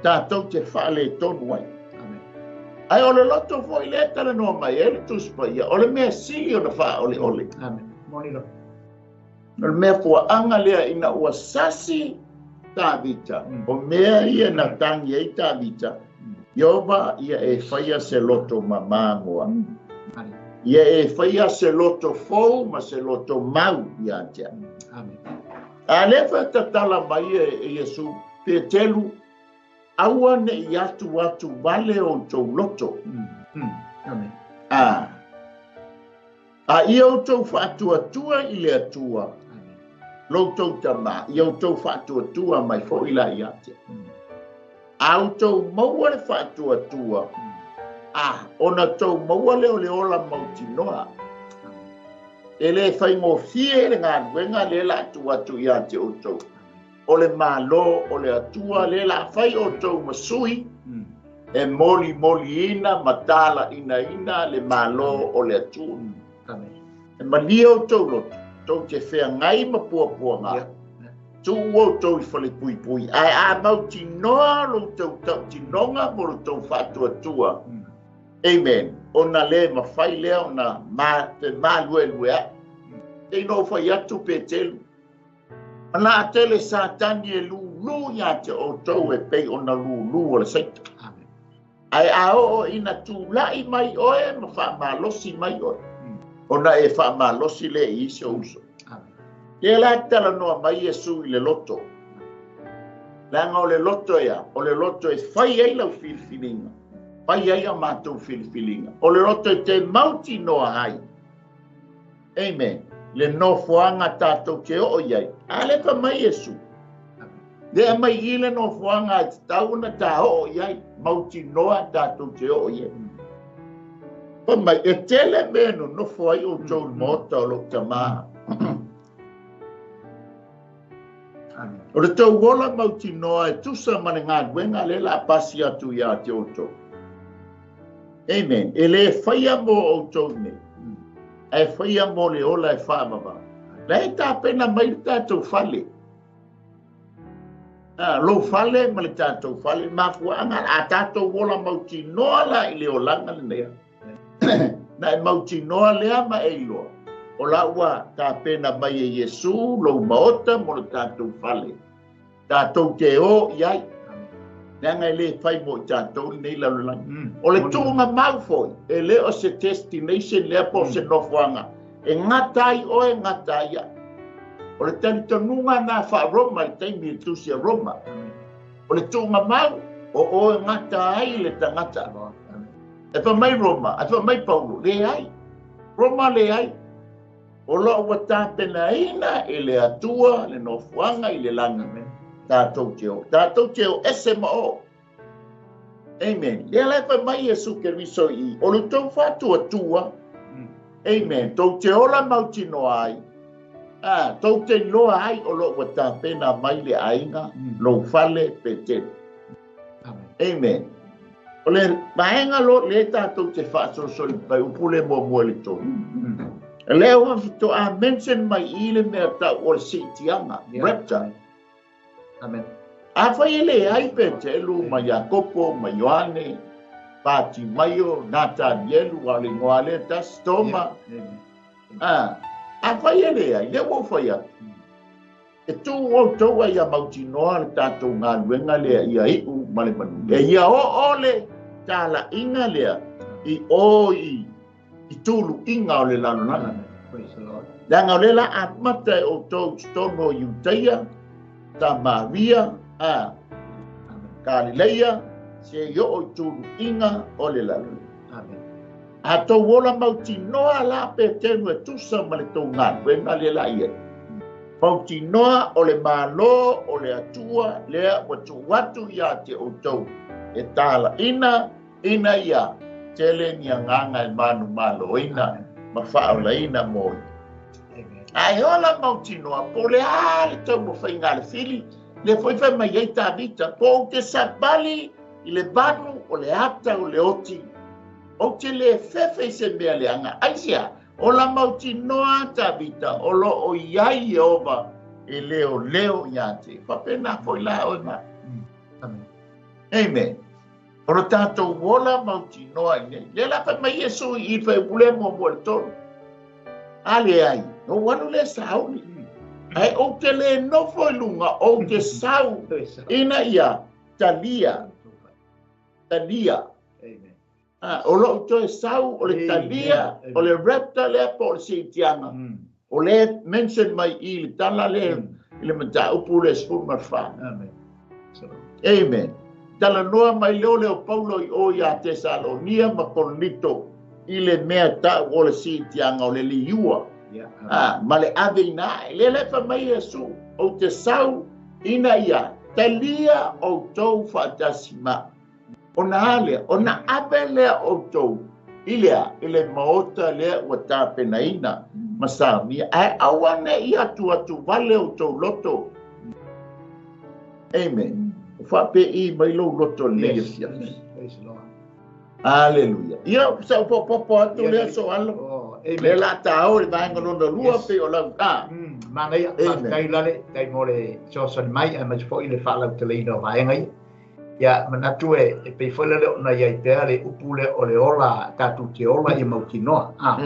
tatou te faaletonu ai. Ae o le loto foi lea talanoa mai ai le Tusi Paia, o le mea sili ona faaoleole. O le mea fuaaga lea ina ua sasi Tavita, o mea ia na tagi ai Tavita, Ieova ia e faia se loto mamā mo au. Ia e faia se loto fou ma se loto mau ia te au. A lea foi tatala mai e Iesu, Petelu, aua ne i atu atu vale outou loto. A ia outou faatuatua i le Atua, lo outou Tamā, ia outou faatuatua mai foi la ia te au. A outou maua le faatuatua, ona outou maua lea o le ola mautinoa. E le faigofie le galuega lea la atu atu ia te outou. O le Malo o le Atua lea la fai outou ma sui, e molimoliina ma talainaina le Malo o le Atua. E malie outou loto, tou te feagai ma puapuaga, tuu outou i falepuipui, ae a mautinoa lo outou tautinoga mo lo outou faatuatua. Amen. Ona le mafai lea ona maluelue ai. Te ina o fai atu Petelu, Mana a tele Satani e lulu ia te outou e pei ona lulu o le saita. Ae a oo ina tulai mai oe ma faamalosi mai oe, ona e faamalosi lea i isi ou uso. Lea la talanoa mai Iesu i le loto. Leaga o le loto ea, o le loto e fai ai lau filifiliga, fai ai a matou filifiliga. O le loto e te mautinoa ai. Amen. Le nofoaga tatou te oo i ai. A le fa mai Iesu. Lea mai i le nofoaga e tatau ona ta oo i ai, mautinoa tatou te oo i ai. Fai mai, e tele mea e nonofo ai outou i le maota o lou Tamā. O le tou ola mautinoa e tusa ma le galuega lea la pasi atu ia te outou. Amen. E le faia mo outou nei, ae faia mo le ola e faavavau. La e tapena mai le tatou fale. Lou fale ma le tatou fale, mafuaaga a tatou ola mautinoa la i le olaga lenei. Na e mautinoa lea ma e iloa, o la ua tapena mai e Iesu lou maota mo le tatou fale. Tatou te o i ai. Leaga e le fai mo i tatou lenei lalolagi. O le tuuga mau foi, e le o se destination lea po o se nofoaga. E gata ai oe, gata ai au. O le talitonuga na faa-Roma i le taimi i le tusi a Roma. O le tuuga mau, o oe gata ai le tagata. E fai mai Roma, e fai mai Paulo, leai. Roma leai. O lo ua tapenaina e le Atua le nofoaga i le lagi, tatou te o. Tatou te o ese ma o. Amen. Lea la e fai mai Iesu Keriso i o le tou faatuatua. Amen. Tou te ola mautinoa ai. A, tou te iloa ai o lo o ua tapena mai le aiga, lou fale, Petelu. Amen. O le vaega lo le tatou te faasolosoli mai upu le muamua i le tolu. Lea ua faatoa mention mai i le mea tau o le siitiaga, rapture. Amen. Afai e leai Petelu ma Iakopo ma Ioane, Patimaio, Natanielu, a o le igoa lea tasi, Toma. A, afai e leai, lea ua ou fai atu. E tuu outou ai ia mautinoa le tatou galuega lea ia iu ma le manuia. Ia oo le talaiga lea i o i i tuluiga o le lalolagi. Leaga o lea la amata e outou i totonu o Iutaia, Samaria, a Galileia, se i oo i tuluiga o le lalolagi. A tou ola mautinoa la Petelu e tusa ma le tou galuega lea la i ai. Mautinoa o le Malo o le Atua lea ua tuu atu ia te outou e talaina ina ia tele ni agaga e manumaloina ma faaolaina mo ia. Ae ola mautinoa po o le a le taumafaiga a le fili, lea foi fai mai ai Tavita, po ou te savali i le vanu o le ata o le oti, ou te le fefe i se mea leaga. Aisea? Ola mautinoa Tavita o lo o i ai Ieova e leoleo ia te. Faapena foi la oe ma. Amen. Amen. O lo tatou ola mautinoa i nei. Lea la fai mai Iesu i fai upu lea muamua i le tolu. A leai, na ou alu lea sauni. Ae ou te le nofo i luga, ou te sau ina ia talia. Talia. Amen. A, o lou toe sau o le talia, o le rapture lea po o le siitiaga. O lea mention mai i le tala lea i le mataupu lea 14. Amen. Amen. Talanoa mai lea o lea o Paulo i o ia Tesalonia ma Korinito i le mea tau o le siitiaga o le liua. A, ma le aveina ae. Lea la e fai mai Iesu, ou te sau ina ia talia outou faatasi ma Ona a lea? Ona ave lea outou i le a? I le maota lea ua tapenaina ma saunia, ae aua ne i atuatu vale outou loto. Amen. O faapei mai lou loto i lenei afiafi. Aleluia. Ia, sa ou popopo atu lea so alo. Lea la ta o le vaega lona lua pe o lau a. Manaia, faafetai lale, tai mo le fesoasoani mai aemaise foi le faalauteleina o vaega ia. Ia, manatu e, e pei foi lea ona i ai pea le upu lea o le ola, tatou te ola ia mautinoa. A,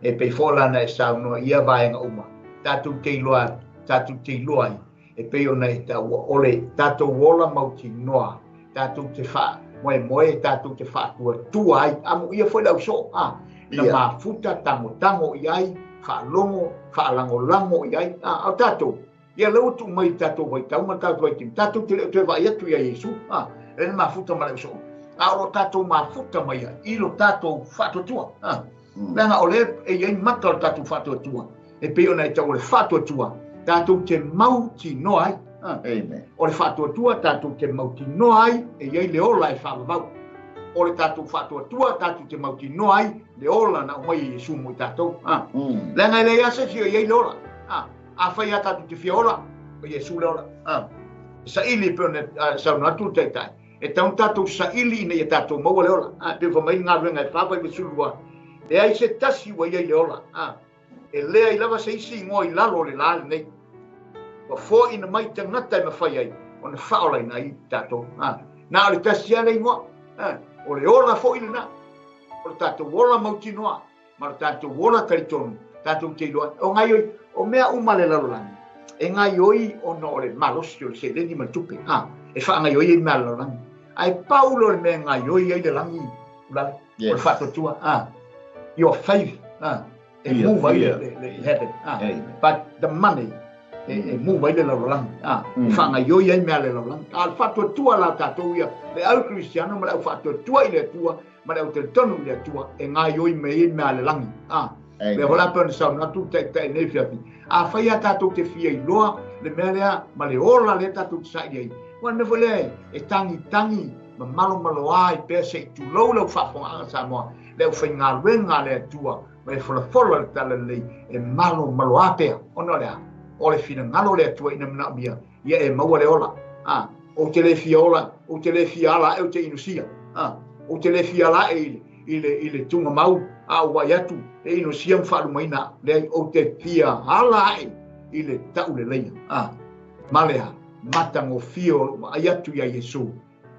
e pei foi la na e saunoa i ia vaega uma, tatou te iloa, tatou te iloa ai, e pei ona e taua, o le tatou ola mautinoa, tatou te faamoemoe, tatou te faatuatua ai, amuia foi le ausoo, a, na mafuta, tagotago i ai, faalogo, faalagolago i ai, a, o tatou, Ia lea ua tuu mai i le tatou vaitau ma le tatou vaitaimi, tatou te le o toe vaai atu ia Iesu, a, lea na mafuta ma le ausoo, a o lo tatou mafuta mai ai i lo tatou faatuatua. A, leaga o lea e i ai mata o le tatou faatuatua, e pei ona e tau o le faatuatua, tatou te mautinoa ai. A, Amen. O le faatuatua tatou te mautinoa ai e i ai le ola e faavavau. O le tatou faatuatua tatou te mautinoa ai le ola na aumai e Iesu mo i tatou. A, leaga e leai lava se isi o i ai le ola. A, Afai lava tatou te fia ola, o Iesu le ola. A, e saili e pei ona saunoa atu le Taitai, e tatau ona tatou saili ina ia tatou maua le ola. A, e pei ona fai mai le galuega e 4 vaivai 12, leai se tasi ua i ai le ola. A, e leai lava se isi igoa i lalo o le la lenei ua foaina mai tagata e mafai ai ona faaolaina ai tatou. A, na o le tasi lava le igoa. A, o le ola foi lena, o le tatou ola mautinoa. Ma lo tatou ola talitonu, tatou te iloa, o gaioi, o mea uma a le lalolagi, e gaioi ona o le malosi o le seleni ma le tupe, a, e faagaioi ai mea a le lalolagi. Ae pau lea o le mea e gaioi ai le lagi, Ulale, o le faatuatua, a, your faith, a, e move ai le heaven, a, but the money, e move ai le lalolagi, a, e faagaioi ai mea a le lalolagi. A o le faatuatua la tatou ia, le au Keristiano ma le au faatuatua i le Atua, ma le au talitonu i le Atua e gaioi mai ai mea a le lagi. A, lea foi la pei ona saunoa atu le Taitai i lenei afiafi, afai lava tatou te fia iloa le mea lea ma le ola lea tatou te saili ai, aua o le mea foi lea e tagitagi Ma malomaloā ai pea se i tulou lau faafogaaga Samoa, le aufaigaluega a le Atua ma le folafola o le Talalelei e malomaloā pea, ona o le a? O le finagalo o le Atua ina manaomia ia e maua le ola. A, ou te le fia ola, ou te le fia ala ae ou te inosia. A, ou te le fia ala ae i le, i le, i le tugamau, a ou vaai atu e inosia ma faalumaina au. Leai, ou te fia ala ae i le tauleleia. A, ma le a? Matagofie o lou vaai atu iā Iesu,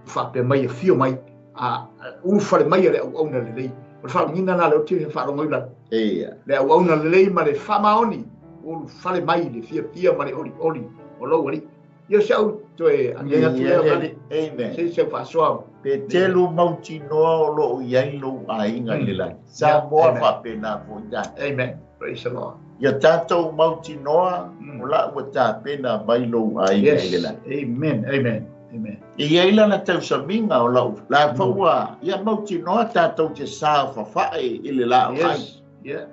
faapea mai, afio mai, a ulufale mai a le auauna lelei. O le faalagiga lena lea ou te fia faalogo ai lalo. Ia. Le auauna lelei ma le faamaoni, ulufale mai i le fiafia ma le olioli o lou Alii. Ia o si au toe agiagi atu lea, Vale. Amen. Se i si au faasoa. Petelu mautinoa o lo o i ai lou aiga i le lagi. Samoa faapena foi tatou. Amen. Praise the Lord. Ia tatou mautinoa o la ua tapena mai lou aiga i le lagi. Amen. Amen. Amen. E i ai lana tausamiga o lau la foi ua ia mautinoa tatou te saofafae i le laau ai. Yes. Yeah.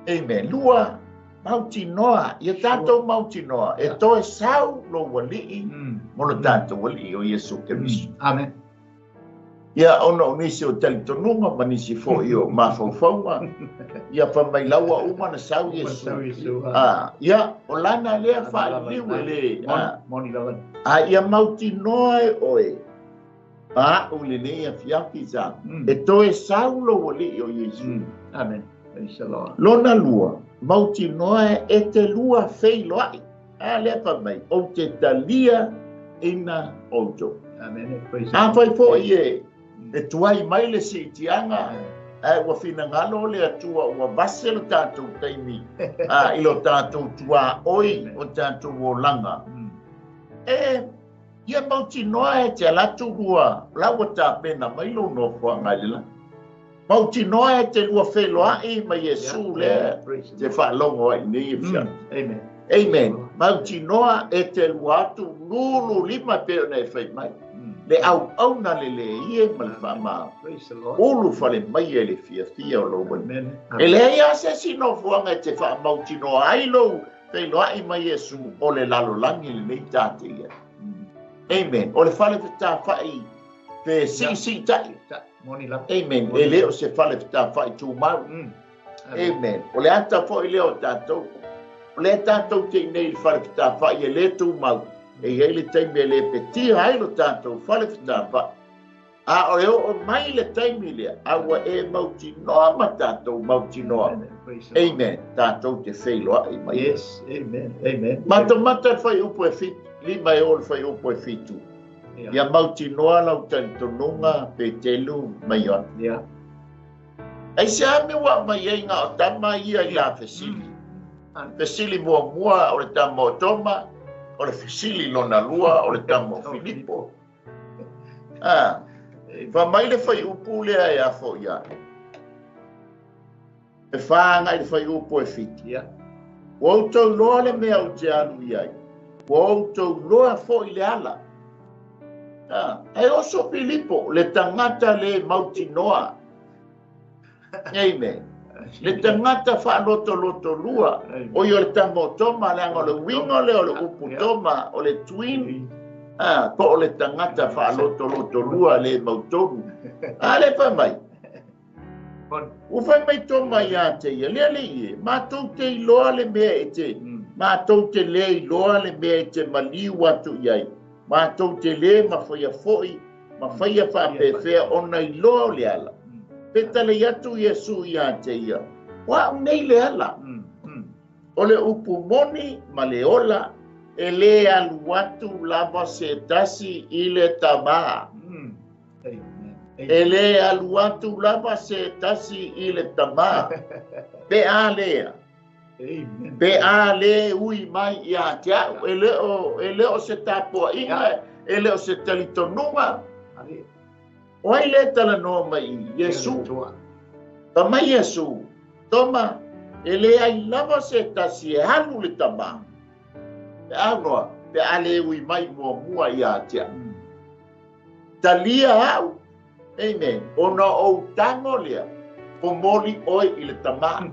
Amen. Lua, mautinoa, ia tatou mautinoa, e toe sau lou Alii mo lo tatou Alii o Iesu Keriso. Amen. Ia, ona o nisi o talitonuga ma nisi foi o mafaufauga, ia fai mai la ua uma ona sau Iesu. A, ia, o lana lea faaliliu e le, a, a ia mautinoa e oe, ma a'u i lenei afiafi sa, e toe sau lou Alii o Iesu. Amen. Praise the Lord. Lona lua, mautinoa e te lua feiloai. A lea fai mai, ou te talia ina outou. Amen. Praise A fai foi e, e tuai mai le siitiaga, ae ua finagalo le Atua ua vase lo tatou taimi a, i lo tatou tuaoi o tatou olaga. E, ia mautinoa e te ala atu lua, la ua tapena mai lou nofoaga i le lagi. Mautinoa e te lua feiloai ma Iesu lea te faalogo ai i nei afiafi. Amen. Amen. Mautinoa e te lua atu lulu lima e pei ona e fai mai. Le auauna le lē ma le faamao. Ulu fale mai e le fiafia o lou Alii. E leai lava se isi nofoaga e te faamautinoa ai lou feiloai ma Iesu o le lalolagi lenei ta te i ai. Amen. O le fale fetafai pe siisiitai. Amen. E le o se fale fetafai tumau. Amen. O le ata foi lea o tatou. O lea tatou te i nei i le fale fetafai e le tumau. E i ai le taimi e le petia ai lo tatou fale fetafai. A o le oo mai le taimi lea, a ua e mautinoa ma tatou mautinoa. Amen. Tatou te feiloai mai. Yes. Amen. Amen. Matamata le fuaiupu e 7, 5 e oo le fuaiupu e 7. Ia mautinoa lau talitonuga, Petelu ma Ioane. Yeah. Aisea mea ua aumai ai na o tama ia i la fesili? Fesili muamua o le tama o Toma, o le fesili lona lua o le tama o Filipo. Ah, fai mai le fuaiupu lea e afo ia. E 4 agai le fuaiupu e 7. Yeah. Ua outou iloa le mea ou te alu i ai. Ua outou iloa foi le ala. Ah, ae oso Filipo, le tagata le mautinoa. Amen. Le tagata faalotolotolua, o ia o le tama o Toma, leaga o le uiga lea o le upu Toma, o le twin, ah, po o le tagata faalotolotolua le mautonu. A le fai mai, Ua fai mai Toma ia te ia, Le Alii e, matou te iloa le mea e te, matou te le iloa le mea e te maliu atu i ai, matou te le mafaia foi, mafaia faapefea ona iloa o le ala. Fetalai atu Iesu ia te ia, O au nei le ala, o le upu moni ma le ola, e le alu atu lava se tasi i le Tama. E le alu atu lava se tasi i le Tama, pe a lea, pe a le ui mai ia te au. E le o, e le o se tapuaiga, e le o se talitonuga. O ai le talanoa mai i Iesu? Fai mai Iesu, Toma, e leai lava se tasi e alu le Tama, pe a noa, pe a le ui mai muamua ia te au. Talia au, amen, ona ou tago lea, momoli oe i le Tama.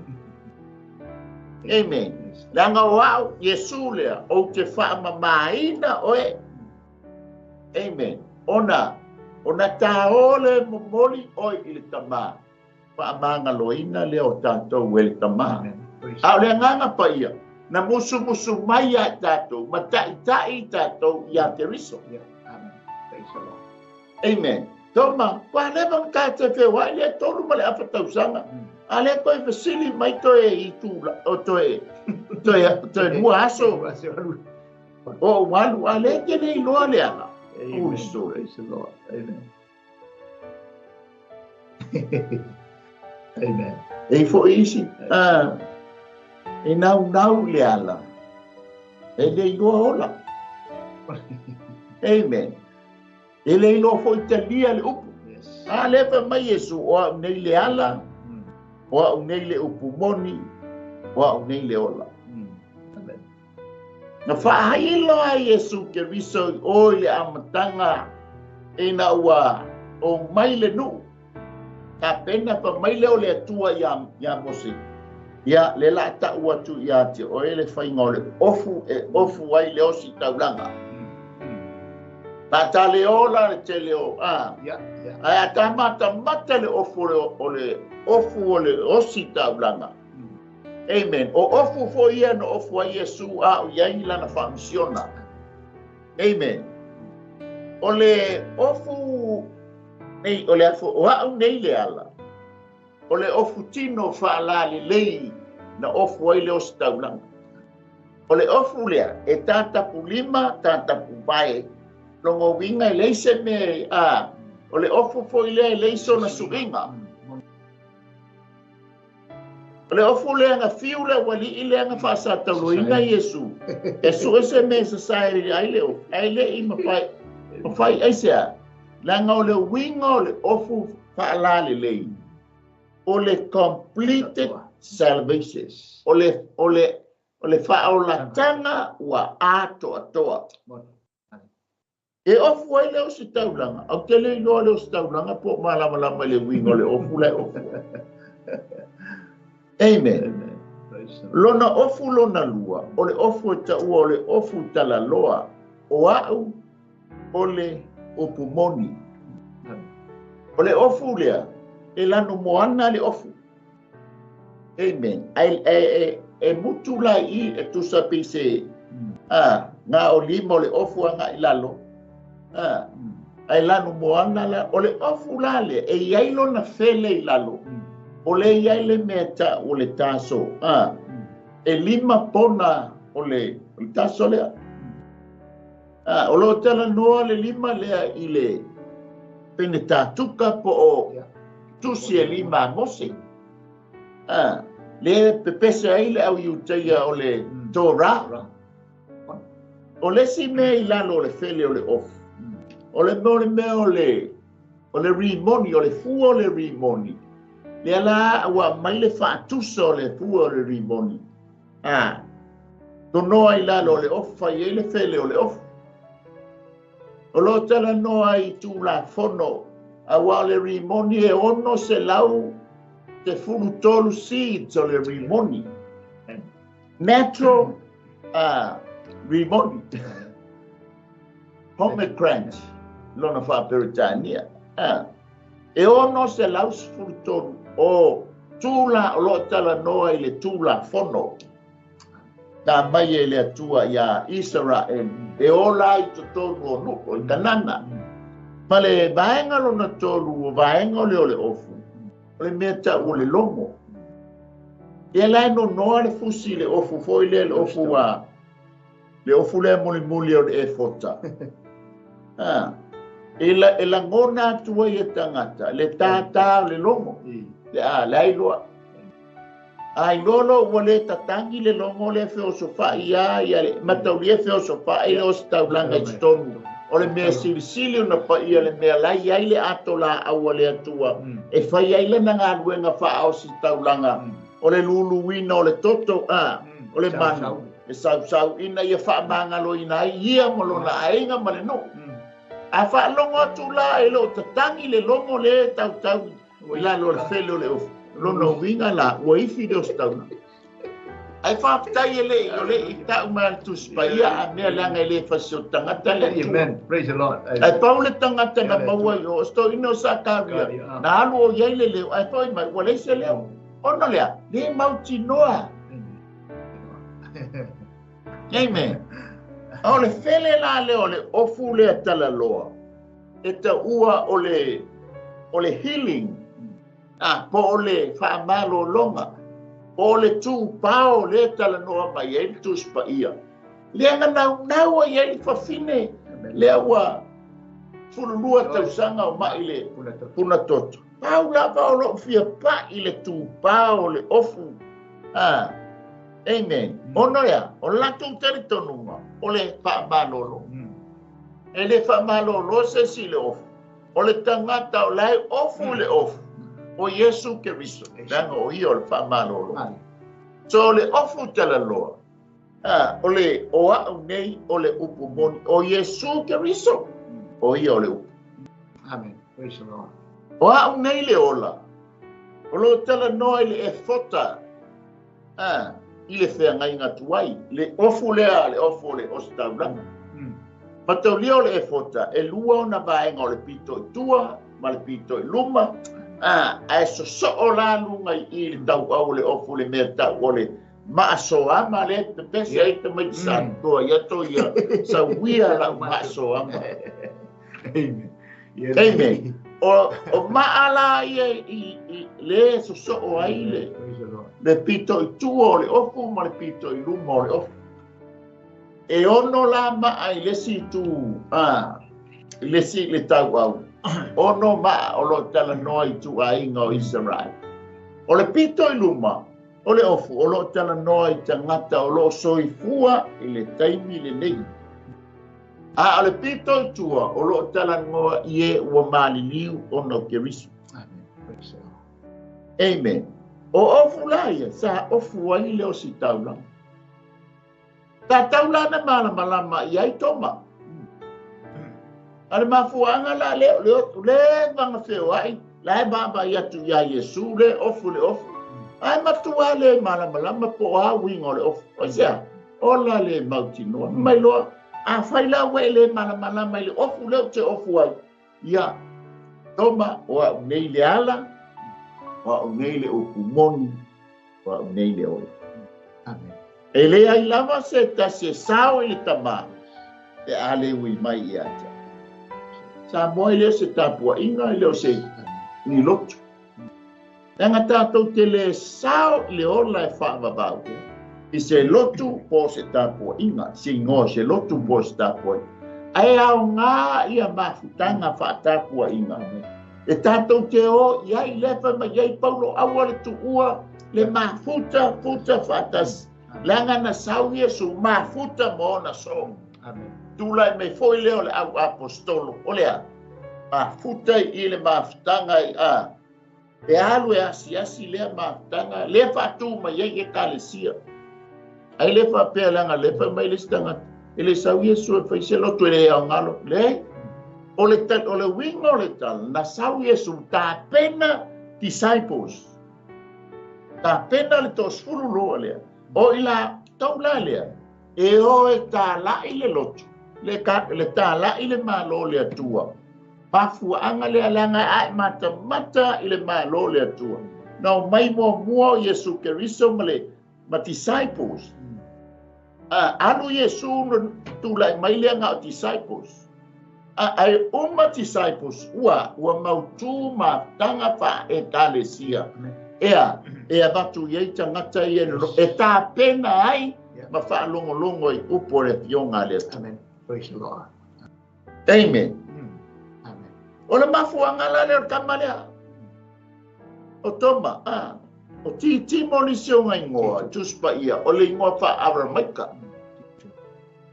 Amen. Leaga o au, Iesu lea, ou te faamamaina oe. Amen. Ona Ona tāō le momoli oe i le tamā, faamagaloina lea o tatou e le Tamā. A o le Agaga Paia, na musumusu mai ia i tatou, ma taʻitaʻi i tatou iā Keriso. Amen. Toma, ua leva ona ta te feoai lea 3.5 tausaga. A lea toe fesili mai toe itu o toe toe toe 2 aso o ou alu, a lea e te le iloa le ala. Holy story. Praise the Lord. Amen. Amen. E foi isi, e naunau le ala, e le iloa ola. Amen. E le iloa foi talia le upu. Yes. A le fai mai Iesu, o au nei le ala, o au nei le upu moni, o au nei le ola. Amen. Na faahailo ai Iesu Keriso i o i le amataga ina ua o mai le nuu. Tapena fa mai lea o le Atua ia Mose. Ia le la ta'u atu ia te oe le faiga o le ofu e ofu ai le ositaulaga. Ta le ola le tele o a. Ae a ta matamata le ofu o le ofu o le ositaulaga. Amen. O ofu foi ia no ofu ai Iesu a o iai lana faamisiona. Amen. O le ofu nei, o le afo, o au nei le ala. O le ofu tino faalalelei na ofu ai le ositaulaga. O le ofu lea, e tatapu lima, tatapu vae. Longo winga e leise me a. O le ofu foi lea e leiso na suiga. O le ofu lea na fiu lea wali i lea na faasatauloina Iesu. E su e se me sa sae ai le ofu. Ai le i mawhai ai se a. Langa o le winga o le ofu faalalelei. O le completed salvation. O le faaolatanga ua atoatoa. E ofu ai le ositaulaga. Au te le iloa le ositaulaga po o malamalama i le uiga o le ofu la e ofu. Amen. Lona ofu lona lua, o le ofu e taua o le ofu talaloa, o au o le upu moni. O le ofu lea, e lanu moana le ofu. Amen. Ai e mutu lai i e tusa pise ngā o lima o le ofu a ngā i lalo. Ai lanu moana la, o le ofu la le, e iai lona fele i lalo. O le iai le mea ta o le taso. E lima pona o le taso lea. O lo tala noa le lima lea i le pene tātuka po o tusi e lima a Mose. Le pepese ai le au iutaia o le Torah. O le si mea i lalo o le fele o le ofu. O le mea o le rimoni, o le fua o le rimoni. Lea la ua mai le faatusa o le fua o le rimoni. Tonoa i lalo o le ofu, fai ai le fele o le ofu. O lo tala noa i tūlafono, aua o le rimoni e 613 seeds o le rimoni. Natural rimoni. Pomegranate, lona whaaperitania. E 613 o tūla o lo tala noa i le tūlafono. Tā mai e le Atua ia Israel, e ola i totonu o nu'u, i Kanana. Ma le vaenga lona tolu, o vaenga o le o le ofu, o le mea ta'u o le logo. Ia la e nonoa le fusi le ofu foi lea le ofu a, le ofu lea mulimuli o le efota. E lagona atu ai e tagata, le tātā o le logo, le ailoa. Ai lolo ua le tatangi le logo le feosofai ia ia le mataulia feosofai le ositaulaga i totonu. O le mea silisili ona paia le mea lai ai le ato la aua le Atua. E fai ai lana galuega faaositaulaga. O le luluina o le toto o le manu. E sausauina ia faamagaloina ai ia ma lona aiga ma le nuu. A faalogo atu la e loo tatangi le logo le tautau i lalo o le fele o le ofu. Lona uiga la, ua ifi le ositaulaga. Ai faafetai e le i o le i ta'u mai le Tusi Paia a mea leaga e le fasi o tagata le Atua. Amen. Praise the Lord. Ae pau le tagata na maua i o, o se toeaina o Sakaria, na alu o i ai le leo, ae foi mai ua leai se leo. Ona o le a? Le mautinoa. Amen. A o le fele la lea o le ofu lea talaloa, e taua o le, o le healing, a, po o le faamalologa, po o le tupao lea e talanoa mai ai le Tusi Paia, lea na naunau ai ai le fafine lea ua 12 tausaga o mai le puna toto. Pau lava o lou fia pai le tupao o le ofu. A, amen. Ona o le a? O le latou talitonuga o le faamalolo. E le faamalolo se isi i le ofu. O le tagata o la e ofu i le ofu, o Iesu Keriso, leaga o ia o le faamalolo. So o le ofu talaloa, a, o le o a'u nei o le upu moni, o Iesu Keriso, o ia o le upu. Amen. Praise the Lord. O a'u nei le ola, o lo o talanoa i le efota, a, i le feagaiga tuai, le ofu lea, le ofu o le ositaulaga. Mataulia o le efota, e lua ona vaega o le pito i tua ma le pito i luma, a, ae sosoo la luga i i le tauau o le ofu le mea tau o le maasoama lea e pepese ai tamaiti Samoa ia to ia sauia lau maasoama. Amen. Amen. O maa la ia i le sosoo ai le pito i tua o le ofu ma le pito i luma o le ofu. E ono la maa i le isi itu, a, i le isi le tauau. Ono maa o lo o talanoa i ituaiga o Isaraele. O le pito i luma o le ofu o lo o talanoa i tagata o lo o soifua i le taimi lenei. A o le pito i tua o lo o talanoa i e ua maliliu ona o Keriso. Amen. O ofu la ia, sa ofu ai le ositaulaga. Sa tau la na malamalama i ai Toma. A le mafuaaga la lea o le le vaga feoai, la e vaavaai atu iā Iesu le ofu le ofu. Ae matua le malamalama po o a uiga o le ofu. O aisea? Ola le mautinoa. Mai loa, afai la ua e le malamalama i le ofu lea ou te ofu ai, ia, Toma, o a'u nei le ala, o a'u nei le upu moni, o a'u nei le ola. Amen. E leai lava se tasi e sao i le Tama pe a le ui mai ia te a'u. Samoa e le o se tapuaiga, e le o se ni lotu. Leaga tatou te le sao i le ola e faavavau i se lotu po o se tapuaiga, se igoa o se lotu po o se tapuaiga. Ae aoga ia mafutaga faatapuaiga e tatou te o i ai, lea fai mai ai Paulo, aua le tuua le mafuta futa faatasi. Leaga na sau Iesu mafuta ma ona sogi. Tulai mai foi lea o le au apostolo, o le a? Mafuta i le mafutaga i a. E alu e asiasi lea mafutaga, lea faatu mai ai ekalesia. Ai le faapea leaga le fai mai le isi tagata, e le sau Iesu e fai se lotu e le aoga lotu. Leai. O le o le uiga o le tala, na sau Iesu tapena disciples. Tapena le 12 lea. O i la tou la lea, e o e tāla'i le lotu, le, le tāla'i le Malo o le Atua. Mafuaaga lea leaga e a'e matamata i le Malo o le Atua. Na omai muamua o Iesu Keriso ma le ma disciples. A, alu Iesu na tulai mai lea na o disciples. A, ae uma disciples ua mautū mafutaga faa-ekalesia. Ea, e avatu i ai tagata ia e tapena ai ma faalogologo i upu o le Afioga a le Atua. Amen. Praise the Lord. Amen. Amen. O le mafuaaga la lea o le tama lea. O Toma, a, o Titimo nisi o nga igoa, Tusi Paia, o le igoa faa-Aramaika.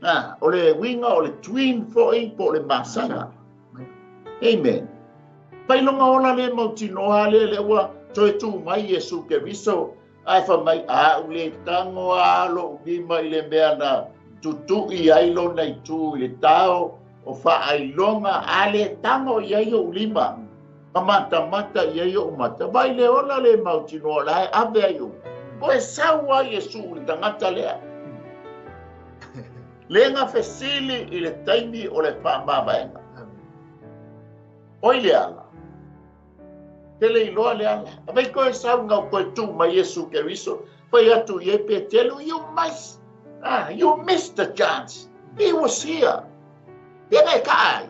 A, o le uiga o le twin foi po o le masaga. Amen. Pailoga ola le mautinoa lea lea ua toe tu mai Iesu Keriso, ae fai mai, a'u le tago a lo'u lima i le mea na tutu'i ai lona itu i le tao o faailoga, a le tago i ai o'u lima, ma matamata i ai o'u mata. Vai le ola le mautinoa la e ave ai o'u. Koe sau a Iesu i le tagata lea. Le gafesili i le taimi o le faamavaega. Oi le ala. Te le iloa le ala. Avei koe sau ngau koe tu mai Iesu Keriso. Fai atu i e Petelu, you must, you missed the chance. He was here. Pena e ka ai.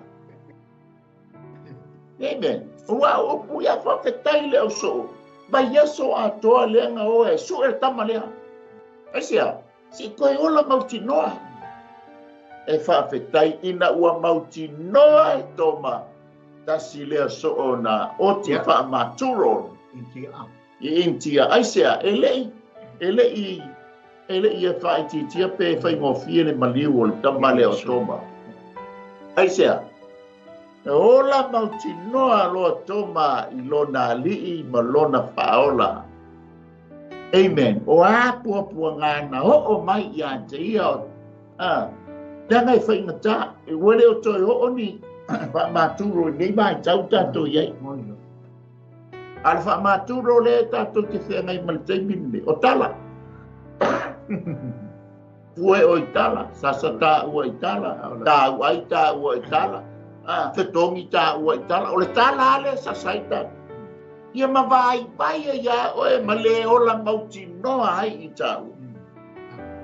Amen. Ua upu ia whawhetai le au soo. Vai aso atoa lea nga oe, su e tama lea. Aisea, si koe ola mautinoa. E whawhetai ina ua mautinoa e toma. Tasi lea soo na oti whaamaturo. I Intia. Aisea, e lei e whaititia pe whaingofie le maliu o le tama lea o toma. Aisea, e ola mautinoa loa toma i lona ali'i ma lona whaola. Amen. O a pua ngā na ho'o mai ia te ia o. Te ngai whaingata, e wele o toi ho'o ni whaamaturo i nei mai tau tātou iai. A le whaamaturo le tātou te whengai ma le taimi nei. O tala. Pue o i tala, sasa tā ua i tala, tā ua i tā ua i tala, fetongi tā ua i tala, o le tala ale sasa i tala. Ia ma vai vai ia oe ma le ola mautinoa ai i tā ua.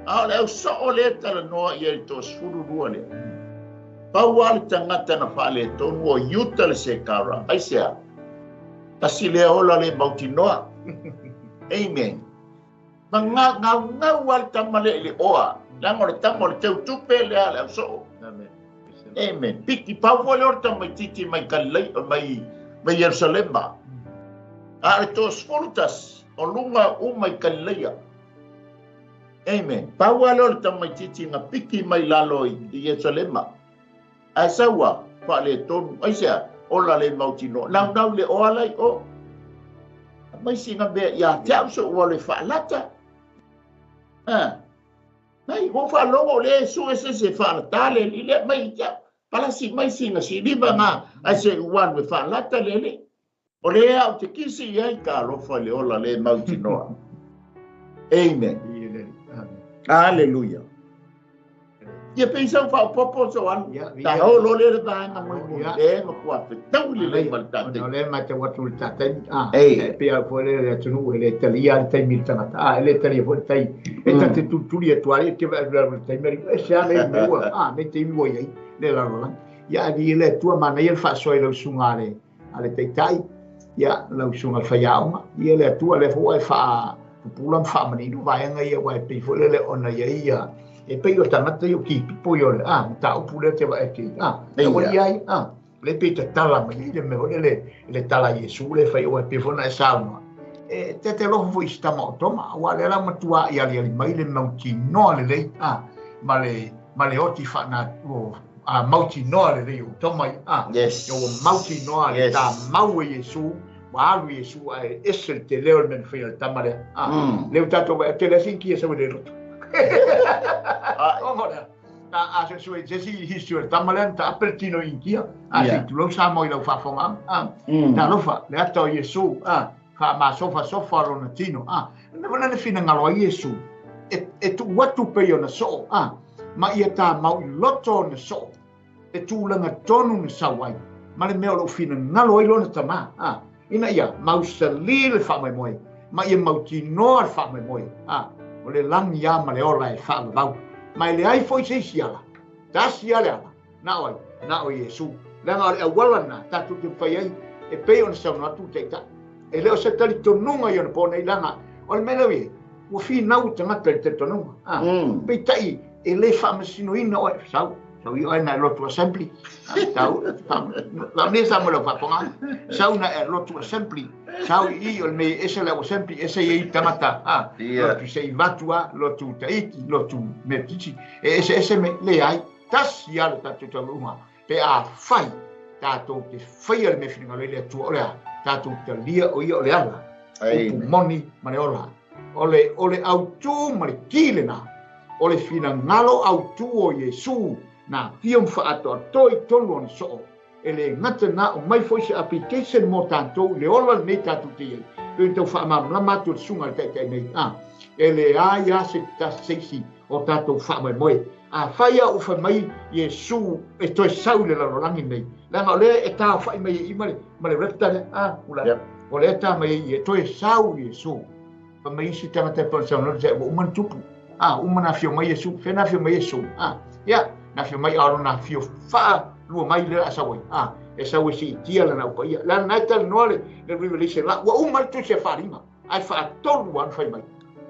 A o le au soo le tala noa ia i tō sfuru rua lea. Pau a le tangata na whaale tonu o Iuta le sekara. Aisea, tasi lea ola le mautinoa. Amen. Ma ngau ngau al tama le le oa. Langa o le tama o le teu tupe le ale au soo. Amen. Piki pau le o tama i titi mai Galilei, mai Jerusalema. A le tō sfulutas o lunga u mai Galileia. Amen. Pau le o le tama i titi nga piki mai lalo i Jerusalema. Ai saua, whaale tonu. Aisea, ola le mautinoa. Nau nau le oa lai o. Mai singa mea ia te au so ua le whaalata. Mai, mo whaalongo le su e se se whaalata le li le mai te au. Palasi mai singa si lima ngā ai se ua le whaalata le le. O le au te kisi i ai ka alofa le ola le mautinoa. Amen. Hallelujah. Ia peisa o whaopopo so anu. Ta holo le le vaenga mo mo le ma kua whetau le le ma le tātai. O le ma te watu le tātai. E pia fo le le tunu e le talia le taimi le tangata. E le talia fo le tai. E tate tutuli e tuari e te vai le taimi. E se ale me ua. Ne te ua iai le lalolagi. Ia ali le tua mana ia le faasoa i lau suga a le taitai. Ia lau suga le faiaoga. Ia le atua le fo e faa pupula ma faamanino vaega ia ua e pei foi lele ona ia ia. E pei o tangata i o kipipo i o le ta upu le te wa e te e wali ai le pei te tala mai le me hole le tala Iesu le fai o e pei fona e sauna e te te loho fo i stama o toma wa le la matua i ali ali mai le mautinoa le lei ma le oti whana o mautinoa le lei o toma yes. O mautinoa le ta mau e Iesu wa alu Iesu a e ese te leo le men whai o le tama le leo tātou e te le sinki e sawe le roto. A se sui se si hisu e tamalen ta apeltino inkia a se tu lo sa moi lo fa fonga ta lo fa le ato Iesu fa ma sofa sofa lo na tino ne vona ne fina ngalo Iesu e tu watu pe yo na so ma ia ta mau loto na so e tu langa tonu na sawai ma le mea lo fina ngalo ai lo na tama ina ia mau sali le fa mai moi ma ia mau tino fa mai moi o le langi ia ma le ola e whaalavau. Mai le ai foi se isi ala. Tasi ale ala. Na oi, na o Iesu. Langa o le awala na, tātou te whai ai, e pei ona sauna atu te ita. E leo se tali tonunga i ona pōna i langa. O le mea leo ua whinau tangata i te tonunga. Pei tai, e le whaamasinoina oe, sau. Sau i oe na e lotu assembly. Sau, lau ne sa mo lau whaaponga. Sau na e lotu assembly. Sau i o le mea ese lau assembly, ese i tangata. Lotu se i vatua, lotu taiti, lotu metiti. E ese ese me le ai. Tasi ala tātou taluunga. Pe a whai, tātou te whai ale me whiringa le atua o lea. Tātou te lia o ia o le ala. Upu moni ma le ola. O le autū ma le kile nā. O le whinangalo autū o Iesu. Nā fia mwhaato a toi tolu ona soo. E le ngata nā o mai foi se application mō tātou, le ola nei tātou te iei. Pei ona tau faamalamalama atu e le susuga i le Taitai nei, a, e leai lava se tasi se isi o tatou faamoemoe. Afai lava ua fai mai Iesu e toe sau i le lalolagi lenei, leaga o lea e taofai mai ai i ma le, ma le raptor lea, a, ula, yep. O lea e ta mai ai i e toe sau Iesu. Fai mai isi tagata e pei ona saunoa ua uma ona tupu. A, uma ona afio mai Iesu. Fea na afio mai Iesu? A, ia, na afio mai a o lona afio faalua mai lea a sau ai. A, e sau e siitia lana au paia. Leaga na e talanoa le, le Revelation la, ua uma le tusi a faalima, ae faatolu lava ona fai mai.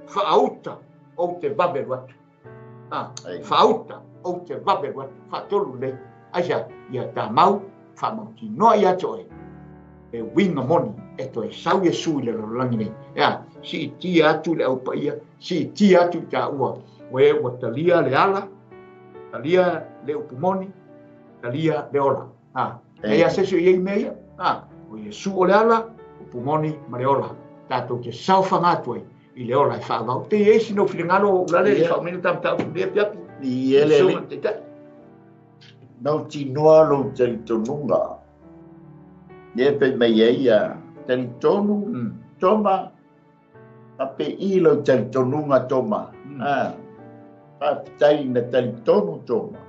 Faauta ou te vave alu atu. A, faauta ou te vave alu atu. Faatolu lelei. Aisea? Ia tamau, faamautinoa ia te oe, e uiga moni e toe sau Iesu i le lalolagi nei. E a? Siitia atu le au paia, siitia atu i taua, o e ua talia le ala, talia le upu moni, talia le ola. A, e ia se isi o i ai mea ia. A, o Iesu o le ala, upu moni ma le ola. Tatou te saofaga atu ai i le ola e faavau. Pe i ai sina ou finagalo o ulale i faaumiga ta mataupu i lenei afiafi. I ele le. Mautinoa lou talitonuga. Lea fai mai ai ia, talitonu, Toma, faapei lou talitonuga Toma. Ah, faafetai na talitonu Toma.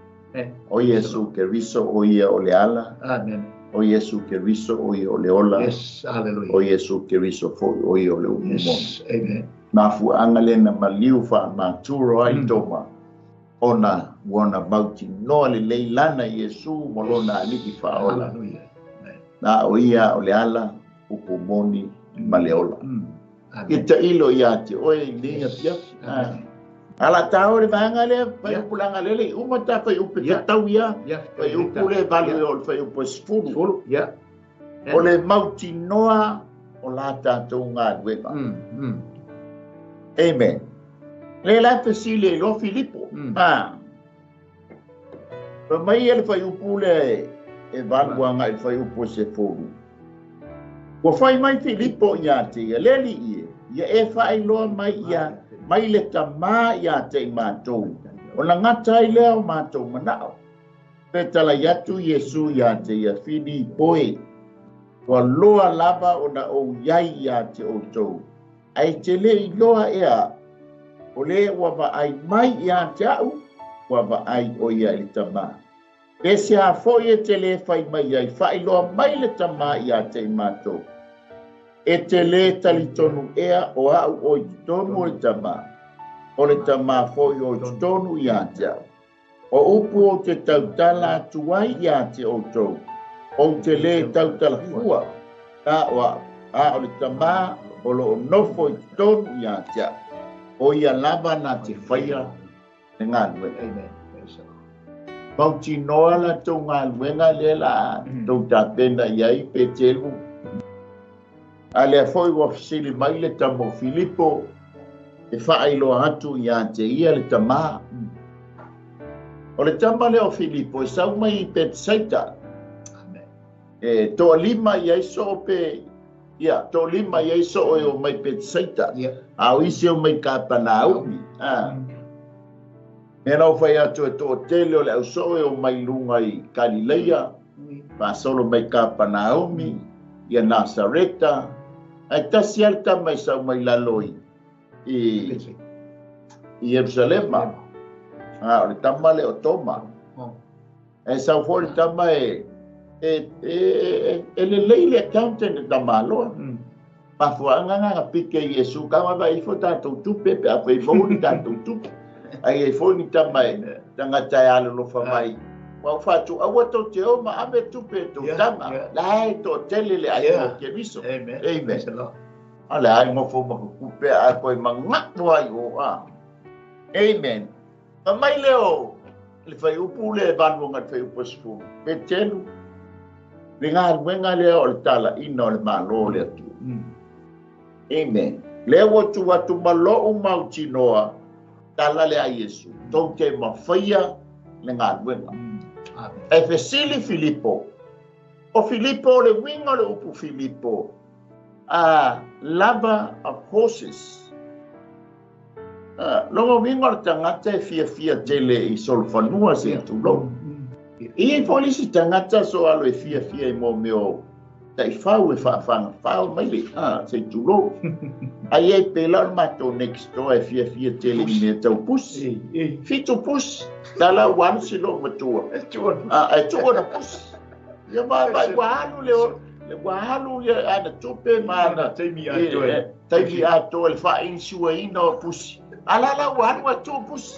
O Iesu Keriso o ia o le ala. Amen. O Iesu Keriso o ia o le ola. Yes, hallelujah. O Iesu Keriso foi o ia o le upu moni. Yes, amen. Mafuaaga lea na maliu faamaturo ai Toma. Ona ua ona mautinoa lelei lana Iesu ma lona Alii faaola. Na o ia o le ala, upu moni ma le ola. Ia tailo ia te oe i lenei afiafi. A la ta o le vaega lea, fuaiupu leaga lea e le i uma ta fuaiupu e tatau ia, fuaiupu lea e 8 e oo i le fuaiupu e 10. O le mautinoa o la tatou galuega. Amen. Lea la e fesili ai loa Filipo. A. Fai mai ia le fuaiupu lea e 8 agai i le fuaiupu e 10. Ua fai mai Filipo ia te ia, le Alii e, ia e faailoa mai ia mai le Tama ia te i matou, ona gata ai lea o matou manao. Fetalai atu Iesu ia te ia, Filipo e, ua loa lava ona ou i ai ia te outou, ae te le iloa ea o le ua vaai mai ia te a'u, ua vaai ʻo ia i le Tama. Pe sea foi e te lē fai mai ai, faailoa mai le Tama ia te i matou. E te lē talitonu ea o a'u o i totonu o le Tama, o le Tama foi o i totonu ia te a'u. O upu ou te tautala atu ai ia te outou, ou te lē tautala fua, a o a'u, a o le Tama o lo o nofo i totonu ia te a'u, o ia lava na te faia le galuega. Mautinoa la tou galuega lea la tou tapena i ai pe telu. A lea foi ua fesili mai le tama o Filipo e faailoa atu ia te ia le Tama. O le tama lea o Filipo e sau mai i Betsaita. E toalima i ai soo pe, ia, toalima i ai soo e o mai Betsaita. A o isi e o mai Kapanaumi. A. Mea na ou fai atu e toatele o le au soo e o mai luga i Kalileia, faasolo mai Kapanaumi, ia Nasareta, ae tasi lava le tama e sau mai lalo i i Ierusalema. A o le tama lea o Toma. E sau foi le tama e e e e lelei le accountant le tamaloa. Mafuaaga na na pike i Iesu ka vaavaai ifo tatou tupe pe afai e maua ni tatou tupe. Ae i ai foi ni tama e tagata e alolofa mai. Ua ou faatu aua tou te o ma ave tupe e tou tama. La e toatele le aiga o Keriso. Amen. Amen. A le ai nofo ma kukupe a koe manga'u ai o a. Amen. Fai mai lea o le fuaiupu lea e 8 agai i le fuaiupu e 10, Petelu, le galuega lea o le talaiina o le Malo o le Atua. Amen. Lea ua tu atu ma lou mautinoa, tala lea a Iesu, tou te mafaia le galuega. Ae fesili Filipo, o Filipo, o le uiga o le upu Filipo, a lover of horses. Lona uiga o le tagata e fiafia tele i solofanua se i tulou. E i ai foi le isi tagata so alo e fiafia i mea o Taifau e faafagafao mai le se i tulou. Ai ai pei la o le matou next door e fiafia tele i mea tau pusi. 7 pusi. La la ua alu si loomatua. Ae tuu ana pusi. Ia vaavaai ua alu le ua alu ia ana tupe ma ana taimi atoa. Taimi atoa i le faainisuaina o pusi. A la la ua alu ae tuu pusi.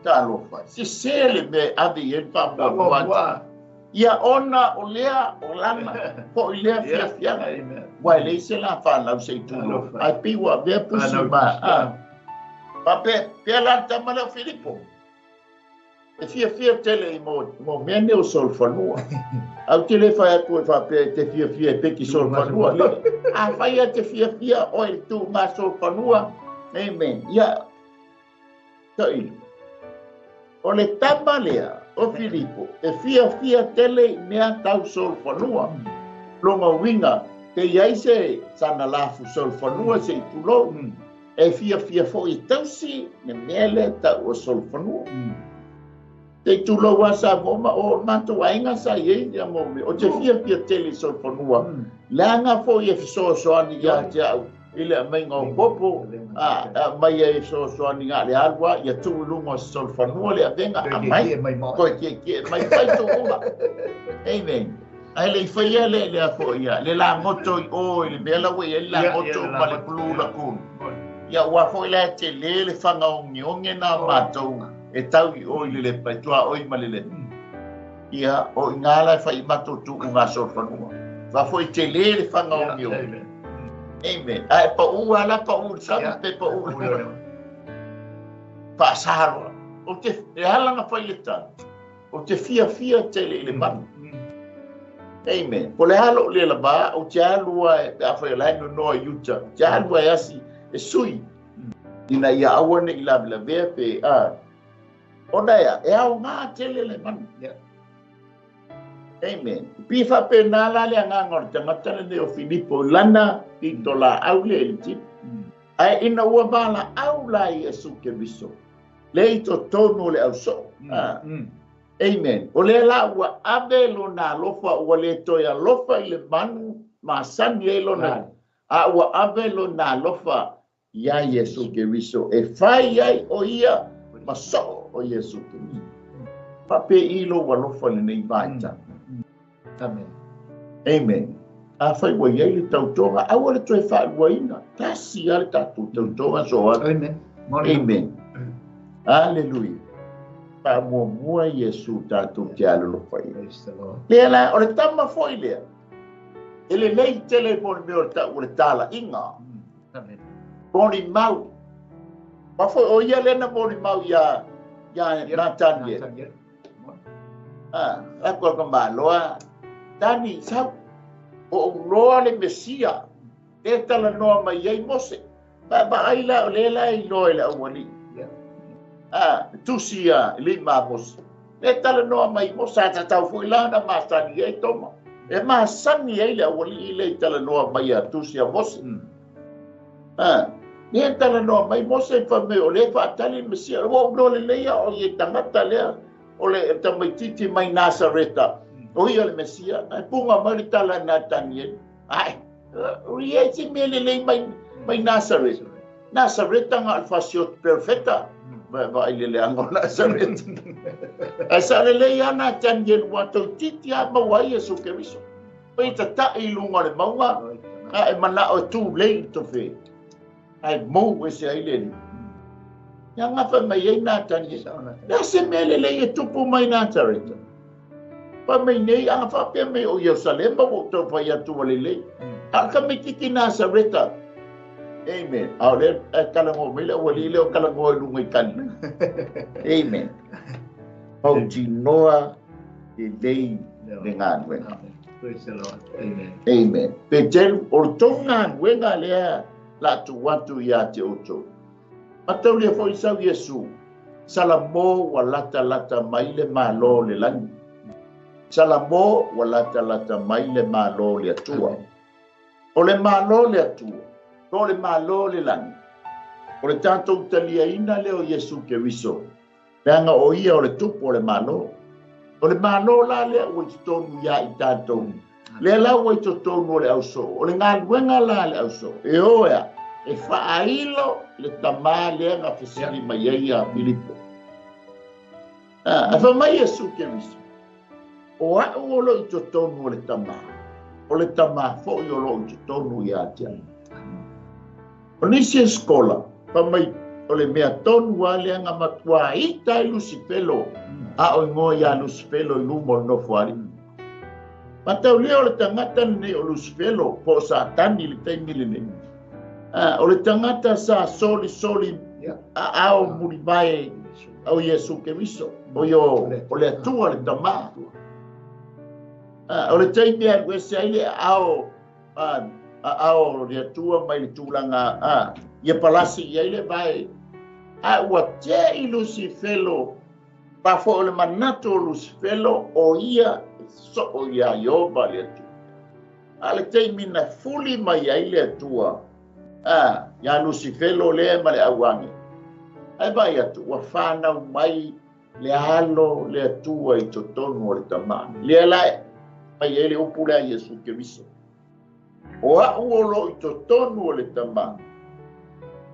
Talofa. Sese le mea e ave i ai le faamuamua. Ia ona o lea o lana foi lea fiafiaga. Ua e leai se la fanau se i tulou. Ae pei ua avea pusi ma faapea pea la le tama lea o Filipo. E fiafia tele i mo mea nei o solofanua. Ae ou te le fai atu e faapea e te fiafia e peki solofanua. Afai e te fiafia oe i le tuuga solofanua, amen. Ia, toʻilo. O le tama lea o Filipo e fiafia tele i mea tau solofanua. Lona uiga, pe i ai se sana lafu solofanua se i tulou, e fiafia foi e tausi le mea lea tau o solofanua. Te i tulou a Samoa ma o matou aiga sa i ai ia mo mea. O te fiafia tele i solofanua, leaga foi e fesoasoani ia te au i le aumaiga o popo, aumai ai e fesoasoani na o le alu lava ia tuu i luga o se solofanua le avega, aumai, toe tietie mai, fai tuuga. Amen. Ae le i faia le lea foi ia, le lagoto i o i le mea la ua i ai le lagoto ma le Blue Lagoon. Ia aua foi la e tele le fagaogeoge na o matou e tau i o i le Lepa, e tuaoi ma le Lepa. Ia, o i ina la e fai i matou tuuga solofanua. Aua foi e tele le fagaogeoge. Amen. Ae pau lava la pau i le sami pe pau i le faasa loa. Ou te, e ala ona fai le tala, ou te fiafia tele i le manu. Amen. Po o le a lou le lava, ou te alu lava pe afai o la e nonoa i uta, ou te alu lava e asi e sui ina ia aua ne i lavelavea pe a. Ona ea, e aoga tele le manu. Amen. Pei faapena la le agaga o le tagata lenei o Filipo i lana pitolaau lea i le tino. Ae ina ua valaau la Iesu Keriso, lea i totonu o le ausoo. Amen. O lea la ua ave lona alofa, ua le toe alofa i le manu masani ai lona, a ua ave lona alofa iā Iesu Keriso e fai ai ʻo ia ma soʻo o Iesu Keriso. Faapei lou alofa i lenei vaitau. Amen. Amen. Afai ua i ai le tautoga, aua le toe faaluaina. Tasi lava le tatou tautoga so atu. Amen. Amen. Aleluia. Faamuamua Iesu tatou te alolofa i ai. Lea la, o le tama foi lea, e lelei tele mo le mea o le tau o le talaiga. Molimau. Ma foi o ia lea na molimau iā iā Nataniele. Ah, la koa ka maloa. Tani, sau. O ou loa le Mesia. E talanoa mai ai Mose. Vaavaai la, o lea la e iloa e le aualii. Ah, tusi ia i lima a Mose. E talanoa mai Mose, a tatau foi la ona masani ai Toma. E masani ai le aualii lea i talanoa mai a tusi a Mose. Ah, lea e talanoa mai Mose fai mai o lea e faatali le Mesia. Ua ou iloa lelei lava o ia tagata lea o le tamaitiiti mai Nasareta. O ia le Mesia. Ae puga mai le tala a Nataniele. Ae, o ia i se mea lelei mai, mai Nasareta. Nasareta na o le fasioti perofeta. Vaai le leaga o Nasareta. Ae sa lelei lava Nataniele ua toeitiiti lava maua ai Iesu Keriso. Pei tataʻi i luga o le mauga, a e manao e tulei i le tofe, ae mou ese ai le alii. Ia gafa mai ai Nataniele. Le a se mea lelei e tupu mai Nasareta? Fai mai nei, a faapea mai o Ierusalema ua ou tau fai atu ua lelei. A o le tamaitiiti Nasareta. Amen. A o lea e talanoa mai le aualii lea o talanoa i luga i Kalilai. Amen. Mautinoa lelei le galuega. Praise the Lord. Amen. Amen. Peteru, o le tou galuega lea la tuu atu ia te outou. Mataulia foi sau Iesu, Salamo ua latalata mai le Malo o le lagi. Salamo ua latalata mai le Malo o le Atua. O le Malo o le Atua, po o le Malo o le lagi, o le tatou taliaina lea o Iesu Keriso, leaga o ia o le Tupu o le Malo. O le Malo la lea ua i totonu ia i tatou. Lea la ua i totonu o le ausoo, o le galuega la a le ausoo, e o ea, e faailo le Tamā lea na fesili mai ai ia Filipo. Ae fai mai Iesu Keriso, O a'u o lo o i totonu o le Tamā, o le Tamā foi o lo o i totonu ia te a'u. O nisi esikola, fai mai o le mea tonu lava lea na matuā ita ai Lusifelo, a o igoa ia Lusifelo i luma o le Nofoalii. Mataulia o le tagata lenei o Lusifelo, po o Satani i le taimi lenei. O le tagata sa solisoli aao mulivae o Iesu Keriso, o o le Atua le Tamā. O le taimi e alu ese ai le aao aao o le Atua mai le tulaga ia palasi i ai le vae, a ua te'i Lusifelo. Pa foi o le manatu o Lusifelo o ia e soo iā Ieova le Atua. A o le taimi na fuli mai ai le Atua a iā Lusifelo lea ma le auage, ae vaai atu ua fanau mai le Alo le Atua i totonu o le Tamā. Lea la e mai ai le upu lea a Iesu Keriso. O a'u o lo o i totonu o le Tamā,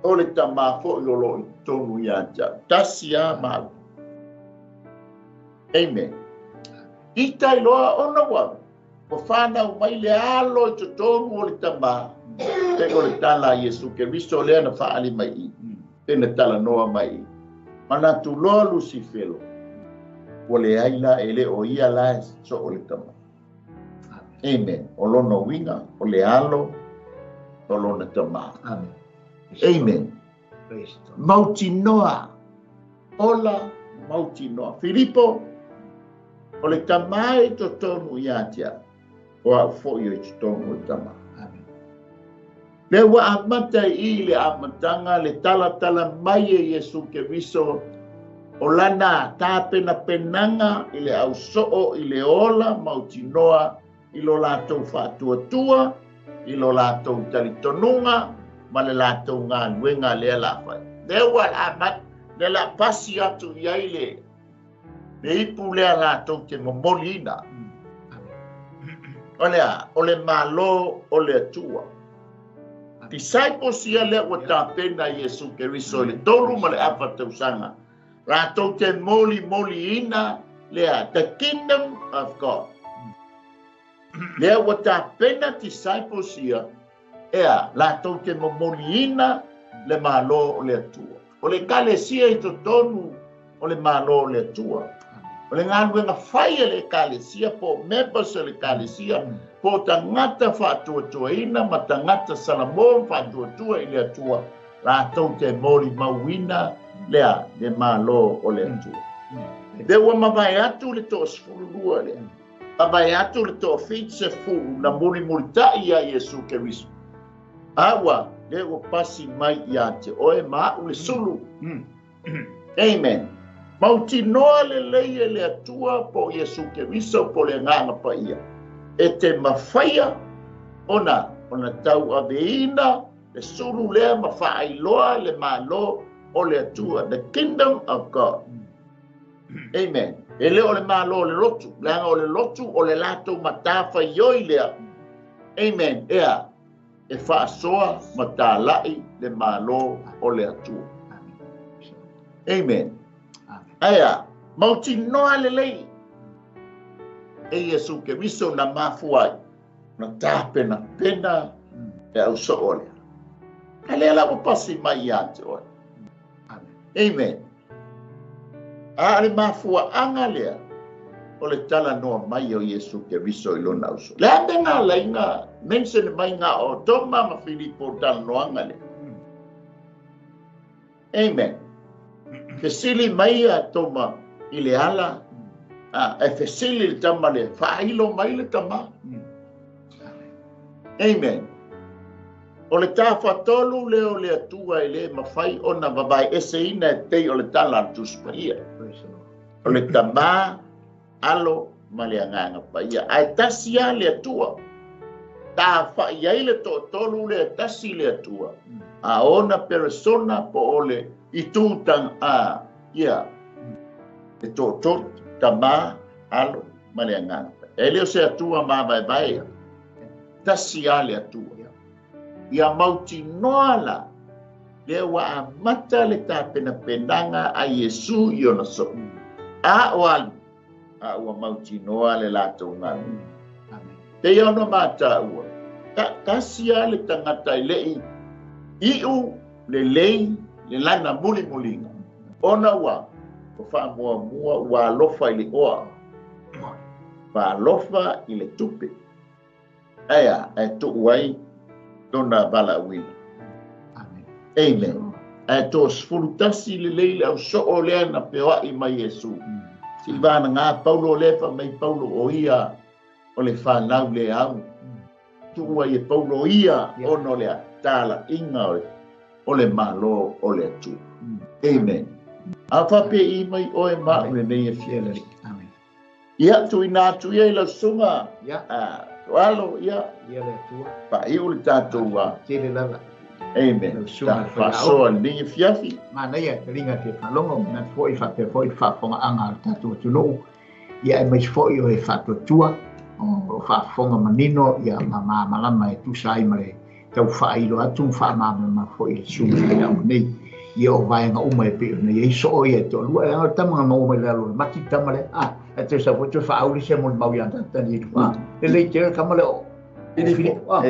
o le Tamā foi o lo o i totonu ia te a'u. Tasi a maua. Amen. Ita i loa ona ua ua fanau mai le Alo i totonu o le Tamā, pei o le tala a Iesu Keriso lea na faaali mai i, pe na talanoa mai i. Manatu loa Lusifelo, ua leai la e le o ia la e soo le Tamā. Amen. O lona uiga, o le Alo o lona Tamā. Amen. Amen. Mautinoa. Ola mautinoa. Filipo, o le Tamā e i totonu ia te au, o a'u foi o i totonu o le Tamā. Amen. Lea ua amata i le amataga le talatala mai e Iesu Keriso o lana tapenapenaga i le ausoo i le ola mautinoa i lo latou faatuatua, i lo latou talitonuga ma le latou galuega lea la fai. Lea ua amata, lea la pasi atu i ai le le ipu lea latou te momoliina. O le a? O le Malo o le Atua. Disciples ia lea ua tapena e Iesu Keriso i le 3 1/2 tausaga. Latou te molimoliina lea, the kingdom of God. Lea ua tapena disciples ia, ea, latou te momoliina le Malo o le Atua. O le Ekalesia i totonu o le Malo o le Atua. O le galuega fai a le Ekalesia po o members o le Ekalesia po o tagata faatuatuaina ma tagata Salamo faatuatua i le Atua latou te molimauina lea le Malo o le Atua. Lea ua mavae atu le 12 lea. Mavae atu le 70 na mulimulita'i ia Iesu Keriso. A ua lea ua pasi mai ia te oe ma a'u le sulu. Amen. Mautinoa lelei e le Atua po o Iesu Keriso po o le Agaga Paia e te mafaia ona ona tauaveina le sulu lea ma faailoa le Malo o le Atua, the kingdom of God. Amen. E le o le Malo o le lotu, leaga o le lotu o le latou matafaioi lea. Amen. Ea, e faasoa ma tala'i le Malo o le Atua. Amen. Ae a, mautinoa lelei e Iesu Keriso na mafua ai na tapenapena le ausoo lea. A lea la ua pasi mai ia te oe. Amen. A o le mafuaaga lea o le talanoa mai o Iesu Keriso i lona ausoo. Le a mea na ala ai na mention mai na o Toma ma Filipo talanoaga lea. Amen. Fesili mai a Toma i le ala, a, e fesili le tama lea, faailo mai le tama. Amen. O le tafatolu lea o le Atua e le mafai ona vavaeeseina e pei o le tala a le Tusi Paia. O le Tamā, Alo ma le Agaga Paia. Ae tasi lava le Atua. Tafa'i ai le toatolu lea e tasi le Atua. A ona peresona po o le itu a ia le toatolu, Tamā, Alo ma le Agaga Paia. E le o se Atua mavaevae, tasi lava le Atua. Ia mautinoa la, lea ua amata le tapenapenaga a Iesu i ona soo. A o alu, a ua mautinoa le latou galuega. Pei ona mataua, tasi lava le tagata e le i iu lelei le lana mulimuliga, ona ua o faamuamua ua alofa i le oa, faalofa i le tupe. Ae a, ae tuu ai lona valaauina. Amen. Ae 21 lelei le ausoo lea na peoai mai Iesu. Si vana Paulo lea fa mai Paulo o ia o le whanau le au. Tuua i Paulo ia ono lea tala inga o le malo o le Atua. Amen. A whape i mai oe ma ule nei e fiele. Amen. Ia tuina atu ia i lau susuga. Ia. Alo ia. Ia le Atua. Faaiu le tatou Tele lava. Amen. Faasoa lenei afiafi. Manaia taliga te faalogo, manatu foi faapea foi le faafofogaaga a le tatou atunuu. Ia aemaise foi o e faatuatua, o faafofoga manino ia ma malamalama e tusa ai ma le tau faailo atu ma faamalamalama foi le susuga faiaoga nei. Ia o vaega uma e pei ona i ai soo ia e toalua. E leaga o le tama na maua mai lalo o le mati tama lea. Ae toe sau foi toe faauli se molimau ia Natani i le lelei tele tama lea o Filipo.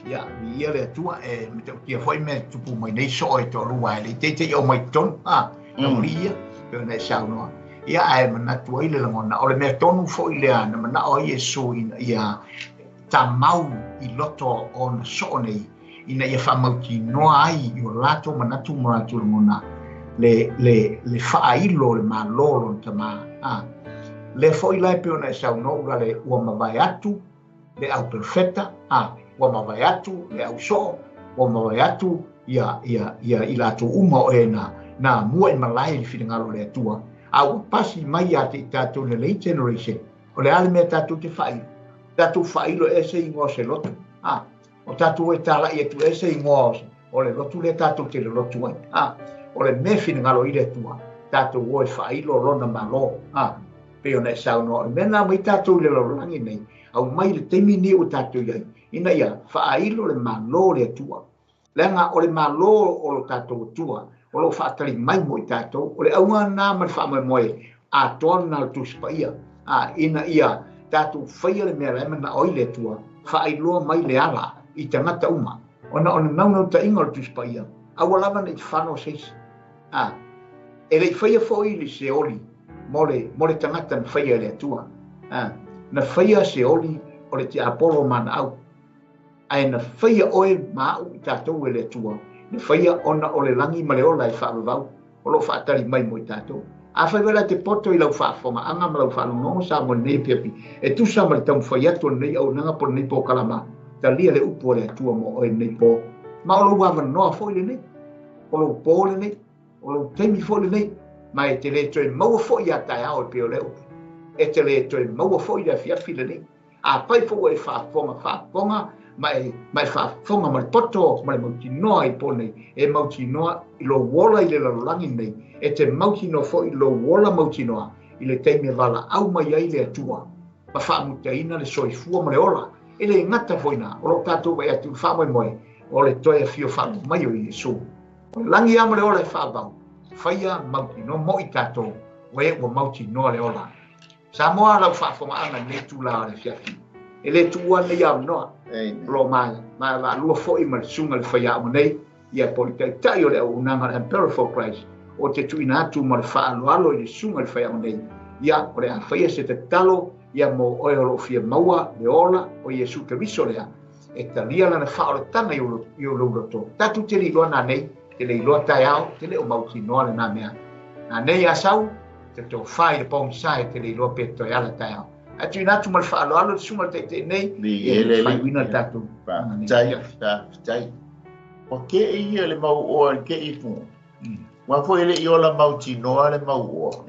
Ia, viia le Atua e matautia foi mea tupu mai nei soo e toalua e le teitei au mai tonu. Tauli ia, pe ona e saunoa. Ia, ae manatu ai le lagona. O le mea tonu foi lea na manao ai Iesu ina ia tamau i loto o na soo nei, ina ia faamautinoa ai i o latou manatu ma latou lagona le faailo le malo lona tamā. Le foi la e pe ona e saunoa ula le ua mavae atu le au perfeta, ua mavae atu le au soo, ua mavae atu ia i latou uma o e na mua i malae i le finagalo o le Atua. A ua pasi mai ia te i tatou le late generation, o le a le mea tatou te faailo. Tatou faailo e se ingoa o se lotu. O tatou e talai atu e se ingoa o le lotu lea tatou te le lotu ai. O le mea finagalo i le Atua, tatou o e faailo lona malo. Pei ona e saunoa, o le mea na mai tatou i le lalolagi nei, au mai le taimi ni o tatou iai, ina ia faailo le malo o le Atua. Leaga o le malo o lo tatou Atua, o lo faatali mai mo i tatou, o le auga na ma le faamoemoe atoa na le Tusi Paia. Ina ia tatou faia le mea la e manao ai le Atua, faailoa mai le ala i tagata uma. Ona o le naunautaiga o le Tusi Paia, aua lava nei fano seisi. E le i faia foi le seoli mo le tagata na faia e le Atua. Na faia seoli o le tiapolo manaau. Ae na faia oe ma au i tatou e le Atua, na faia ona o le lagi ma le ola e faavavau, o lo faatali mai mo i tatou. A fai wala te poto i lau faafofogaaga ma lau faalogologo sa mo lenei afiafi, e tusa ma le taumafai atu o lenei auaunaga po o lenei polokalama, talia le upu a le Atua mo oe lenei po. Ma o lou avanoa foi lenei, o lou po lenei, o lou taimi foi lenei, ma e te le toe maua foi ia taeao e pei o lea upu. E te le toe maua foi le afiafi lenei. A fai foi e faafofoga ma e faafofoga ma le poto ma le mautinoa i po nei, e mautinoa i lou ola i le lalolagi nei, e te mautinoa foi i lou ola mautinoa i le taimi e valaau mai ai le Atua ma faamutaina le soifua ma le ola. E le gata foi na, o lo tatou vaai atu i le faamoemoe o le toe afio faalogo mai o Iesu. O le lagi lava ma le ola e faavau, faia mautinoa mo i tatou, o e ua mautinoa le ola. Samoa lau faafofogaaga i lenei tula o le afiafi. E le tuua nei avanoa. O lo ma vaalua foi ma le susuga i le faiaoga nei, ia po o le taitai o le auaunaga o le Emperor for Christ, o te tuuina atu ma le faaaloalo i le susuga i le faiaoga nei, ia o le a faia se tatalo ia mo oe o lo o fia maua le ola o Iesu Keriso lea, e talia lana faaolataga i o lou loto. Tatou te le iloa nanei, te le iloa taeao, te le o mautinoa lena mea. Nanei a sau, te tofā i le pogisa e te le iloa pe toe ala taeao. Ae tuuina atu ma le faaaloalo le susuga i le taitai nei, e faaiuina le tatou. Faafetai. O ke ia le mau oa le ke i fu. Ua foi le i ola mautinoa le mau oa.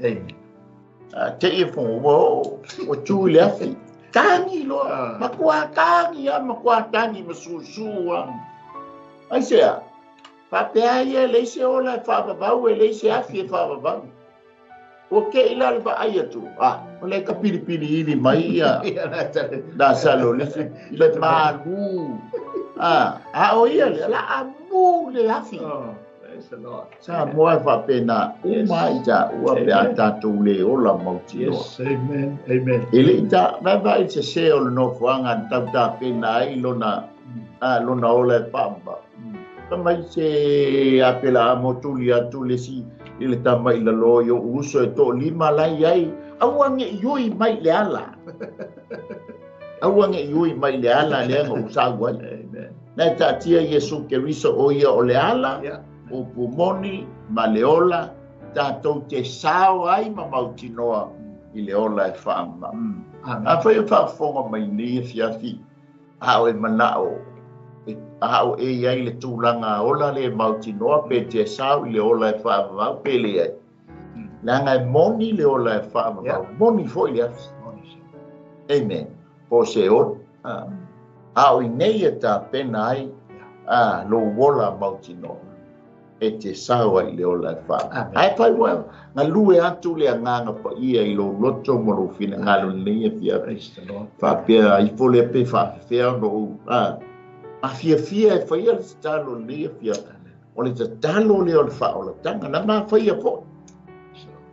Te i fu, ua tu i le afi. Tangi loa, matua tangi a, matua tangi ma susu a. Ai sea, faapea ia e leai se ola e faavavau, e leai se afi e faavavau. Ua ke ila le vaai atu, o le ka pilipili ili mai ia na salo le le malu. A o ia le la amu le afi. Sa moa faapena uma i ta ua pe a tatou le ola mautinoa. Yes, amen, amen. E le i ta vaavaai se se o le nofoaga na tau tapena ai lona lona ola e paamama. Mai se apela a motuli atu le si i le tama i lalo i o uso e to lima lai ai aua nge iui mai le ala. Aua nge iui mai le ala le anga usau ai. Amen. Na taatia Iesu Keriso o ia o le ala, o pumoni ma le ola, tatou te sao ai ma mautinoa i le ola e whaama. Amen. A whai o whaafonga mai nei e fiafi, a o e manao, a o e iai le tūlanga ola le mautinoa pe te sao i le ola e whaamau pe le ai. Leaga e moni le ola e whaamau, moni foi le afi. Amen. Po se o. A o i nei e tā pena ai, lo ola mautinoa. E te sao ai le ola e whaamau. Ai pai ua, ngā lue atu le anganga pa ia i lo loto mo lo whina ngalo nei e fiafi. Whapea i fole pe whawhea no u. A fiafia e whaia le tatalo nei e fiafi. O le tatalo le o le whaolatanga, na mā whaia po.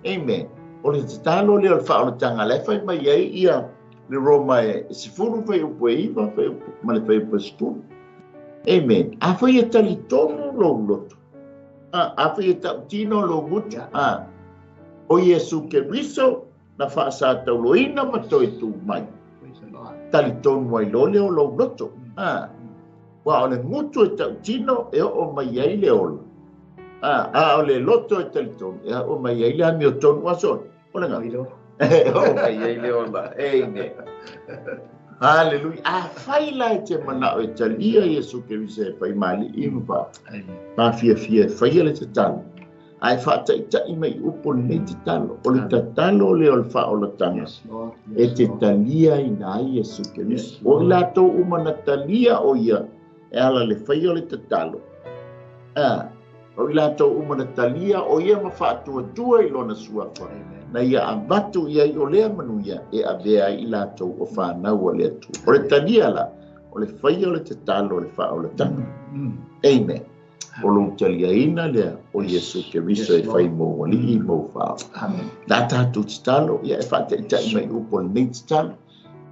Amen. O le tatalo le o le whaolatanga, le whai mai ai ia le Roma e sifuru whai upu e iwa, whai upu, ma le whai upu e sifuru. Amen. A whai e tali tonu lo loto. A whai e tautino lo ngutu. O Iesu Keriso, na whaasa tauloina ma toi tū mai. Tali tonu ai lo leo lo loto. Wa o le ngutu e tautino e o mai ai le ola. A o le loto e tali tonu e o mai ai le amio tonu aso. O le ngā. O mai ai le ola. Amen. Hallelujah. A whai lai te mana o e talia Iesu Keriso e whai mali i mpa. Ma fia fia e whaia le tatalo. Ai whaataitai mai upo nei tatalo. O le tatalo le o le whaolatanga. E te talia i nā Iesu Keriso. O i lātou uma na talia o ia e ala le whaia o le tatalo. O i lātou uma na talia o ia ma whaatuatua i lona suafa. Na ia avatu ia i o lea manuia e avea i lātou o whānau o le atua. O le talia la, o le whaia o le tatalo o le whaolatanga. Amen. O lo talia ina lea o Iesu Keriso e whai mō wali i mō whao. Nā tātou tatalo, ia e whaataitai mai upo le nei tatalo.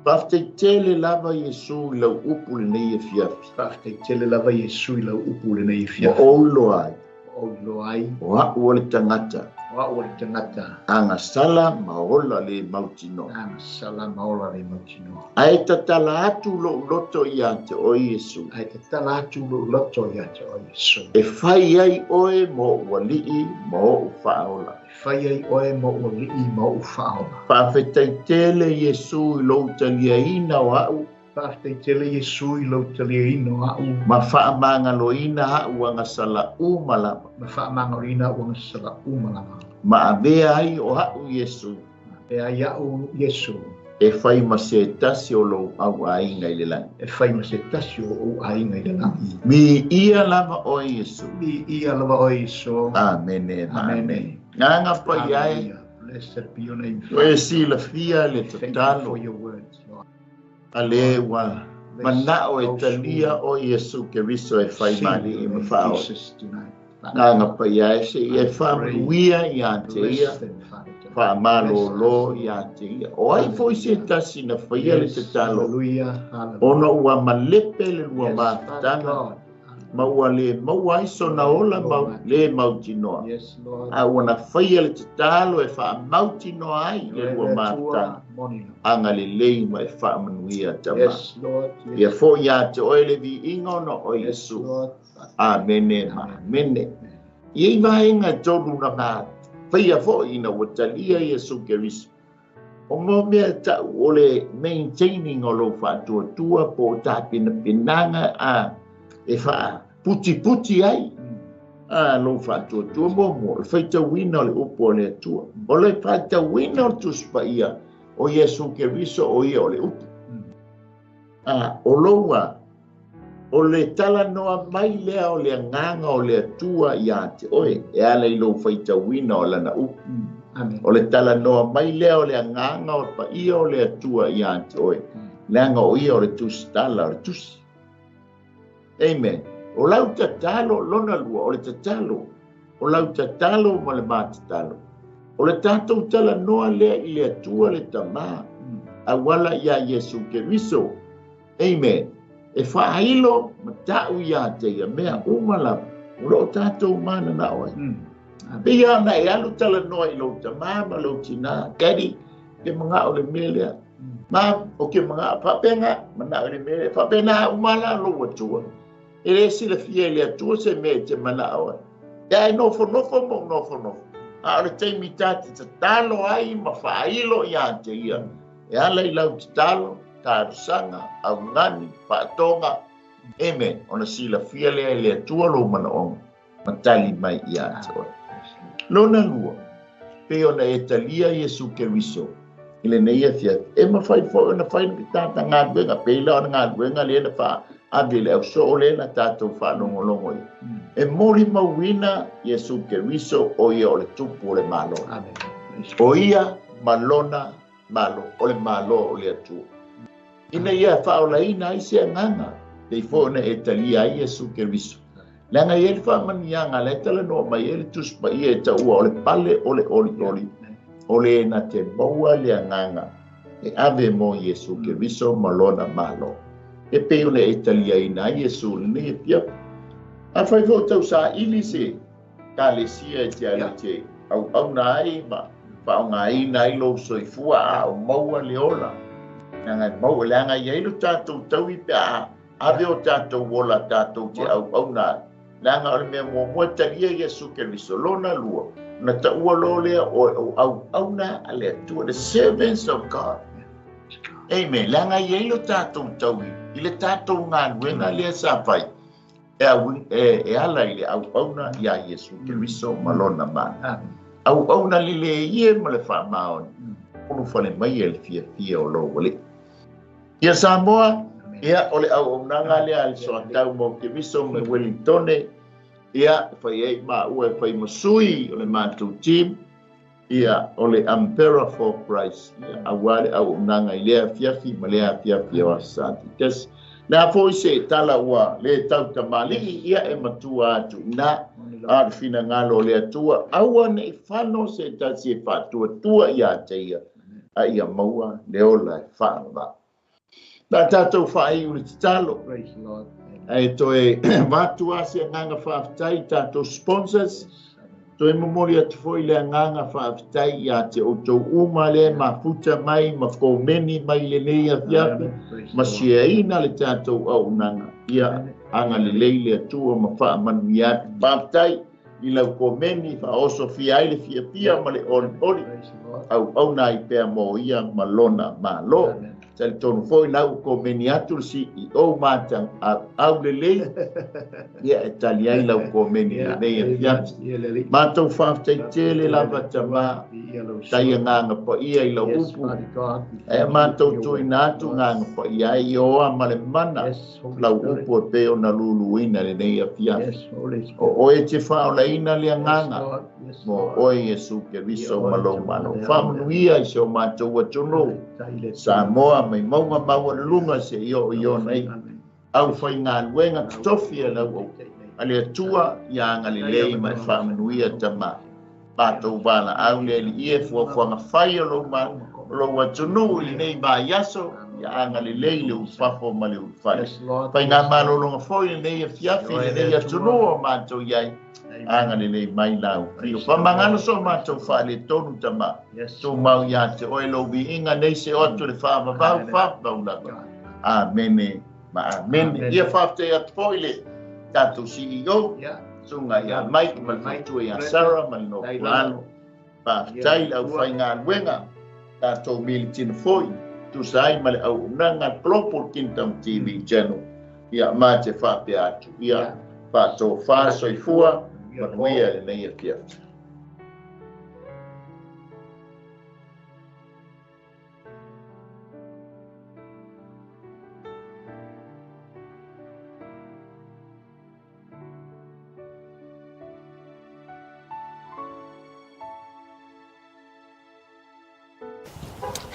Whaaftai tele lava Iesu i lau upu le nei e fiafi. Whaaftai tele lava Iesu i lau upu le nei e fiafi. Ma o iloa ai. O iloa ai. O au o le tangata. O au o le tangata. Anga sala ma ola le mautinoa. Anga sala ma ola le mautinoa. Ai tatala atu lo loto ia te o Iesu. Ai tatala atu lo loto ia te o Iesu. E whai ai oe mo ualii ma o whaola. E whai ai oe mo ualii ma o whaola. Whaafetai tele Iesu i lou talia ina o au. Whaafetai tele Iesu i lou talia ina o au. Ma whaamangaloina au anga sala uma lava. Ma whaamangaloina au anga sala uma lava. Ma avea ai o au Iesu. Ma avea ai au Iesu. E whai ma se tasi o lou au ainga i le langi. E whai ma se tasi o ou ainga i le langi. Mi ia lava o Iesu. Mi ia lava o Iesu. Amene. Amene. Nganga pai ai. Blessed be your name. O e silafia le tatalo. Thank you for your words, Lord. A le ua manao e talia o Iesu Keriso e whai mali i mawhao. Nganga pai ai se ia e whamuia ia te ia. Whaamalo ia te ia. O ai foi se tasi na whaia le tatalo. Ona ua malepe le lua mafutanga. Ma ua le maua ai sona ola mau, le mautinoa. A ua na whaia le tatalo e whaamautinoa ai le lua mafutanga. Anga le lei ma e whaamanuia tama. Ia fo ia te oe le vi inga ona o Iesu. Amene ma amene. Ia i vaenga tolu na mā. Whaia fo ina ua talia Iesu Keriso. O mō mea tau o le maintaining o lo whaatuatua po o tāpinapinanga a e wha puti puti ai a lo whaatuatua mō mō. Le whaitauina o le upu o le atua. O le whaitauina o tuspa ia o Iesu Keriso o ia o le upu. O loa o le tala noa mai lea o le anganga o le atua ia te oe e ala i lo whaitauina o lana upu. O le talanoa mai lea o le agaga o le paia o le Atua ia te oe, leaga o ia o le tusitala o le tusi. Amen. O lau tatalo, lona lua, o le tatalo, o lau tatalo ma le matatalo. O le tatou talanoa lea i le Atua le Tamā, auala ia Iesu Keriso. Amen. E faailo ma ta'u ia te ia mea uma lava o loo tatou mananao ai. Pei lava ona e alu talanoa i lou tamā ma lou tinā, Daddy, ke mana'o le mea lea. Mom, o ke mana'o faapena, mana'o le mea lea. Faapena uma la lou Atua. E le silafia e le Atua se mea e te mana'o ai. Ia e nofonofo ma ou nofonofo. A o le taimi ta te tatalo ai ma faailo ia te ia, e ala i lau tatalo, talosaga, augani, faatoga, amen, ona silafia lea e le Atua lou manaoga ma tali mai ia te oe. Lona lua, pei ona e talia Iesu Keriso i lenei afiafi, e mafai foi ona fai le tata galuega, pei la o le galuega lea na faaave i le ausoo lea na tatou faalogologo i. E molimauina Iesu Keriso o ia o le Tupu o le Malo. O ia ma lona Malo, o le Malo o le Atua. Ina ia faaolaina ai se agaga, pei foi ona e talia ai Iesu Keriso. Leaga e i ai le faamanuiaga la e talanoa mai ai le Tusi Paia e taua o le pale o le olioli, o le na te maua le agaga e ave mo Iesu Keriso ma lona Malo. E pei ona e taliaina ai Iesu lenei afiafi. Afai foi o tausaili se Ekalesia e te alu e te auauna ai ma faaaogaina ai lou soifua a o maua le ola. Leaga e maua, leaga e i ai lo tatou taui pe a ave o tatou ola tatou te auauna ai. Leaga o le mea muamua e talia Iesu Keriso, lona lua, ona taua loa lea o auauna a le Atua, the servants of God. Amen. Leaga e i ai lo tatou taui i le tatou galuega lea sa fai e ala i le auauna iā Iesu Keriso ma lona Malo. Auauna lelei e ma le faamaoni, ulufale mai e le fiafia o lou Alii. Ia Samoa, ia o le auaunaga lea a le Soatau mo Keriso mai Welingtone, ia e fai ai maua e fai ma sui o le matou team, ia o le Umbrella for Christ, ia aua le auaunaga i lea afiafi ma lea afiafi o Aso Sa. Le a foi se tala ua le tautamalii, ia e matua atu i ina, a o le finagalo o le Atua, aua ne i fano se tasi e faatuatua ia te ia, a ia maua le ola e faavavau. Na tatou faaiu le tatalo. Ae toe avatu lava se agaga faafetai i tatou sponsors. Toe momoli atu foi le agaga faafetai ia te outou uma lea e mafuta mai ma komeni mai i lenei afiafi ma siaina le tatou auaunaga. Ia agalelei le Atua ma faamanuia atu. Faafetai i lau komeni faaosofia ai le fiafia ma le olioli, auauna ai pea mo ia ma lona Malo. Talitonu foi na ua komeni atu le CEO ma aulelei, ia e tali ai lau komeni i lenei afiafi. Matou faafetai tele lava Tamā, tai agaga paia i lau upu, ae matou tuuina atu agaga paia ai i oa ma le mana lau upu e pei ona luluina lenei afiafi. O oe e te faaolaina le agaga, mo oe Iesu Keriso ma lou Malo. Faamanuia i si o matou atunuu, Samoa mai mauga maualuluga seia oo i ona iu. Aufaigaluega totofi a lau a le Atua ia agalelei ma e faamanuia Tama. Matou valaau le Alii e fuafuaga fai o lou atunuu i lenei vaiaso, ia agalelei le ulufafo ma le ulufale. Faigamalologa foi lenei afiafi i lenei atunuu o matou i ai, agalelei mai lau afio. Faamagalo so matou faaletonu Tama, tumau ia te oe lou viiga nei se o atu le faavavau, faavavau lava. Amene ma amene. Ia faafetai atu foi le tatou CEO, susuga ia Mike ma le faletua ia Sarah ma le nofo alo. Faafetai le aufaigaluega, tatou militino foi, tusa ai ma le auaunaga Global Kingdom TV Channel. Ia ma te faapea atu. Ia faatofa soifua, manuia lenei afiafi.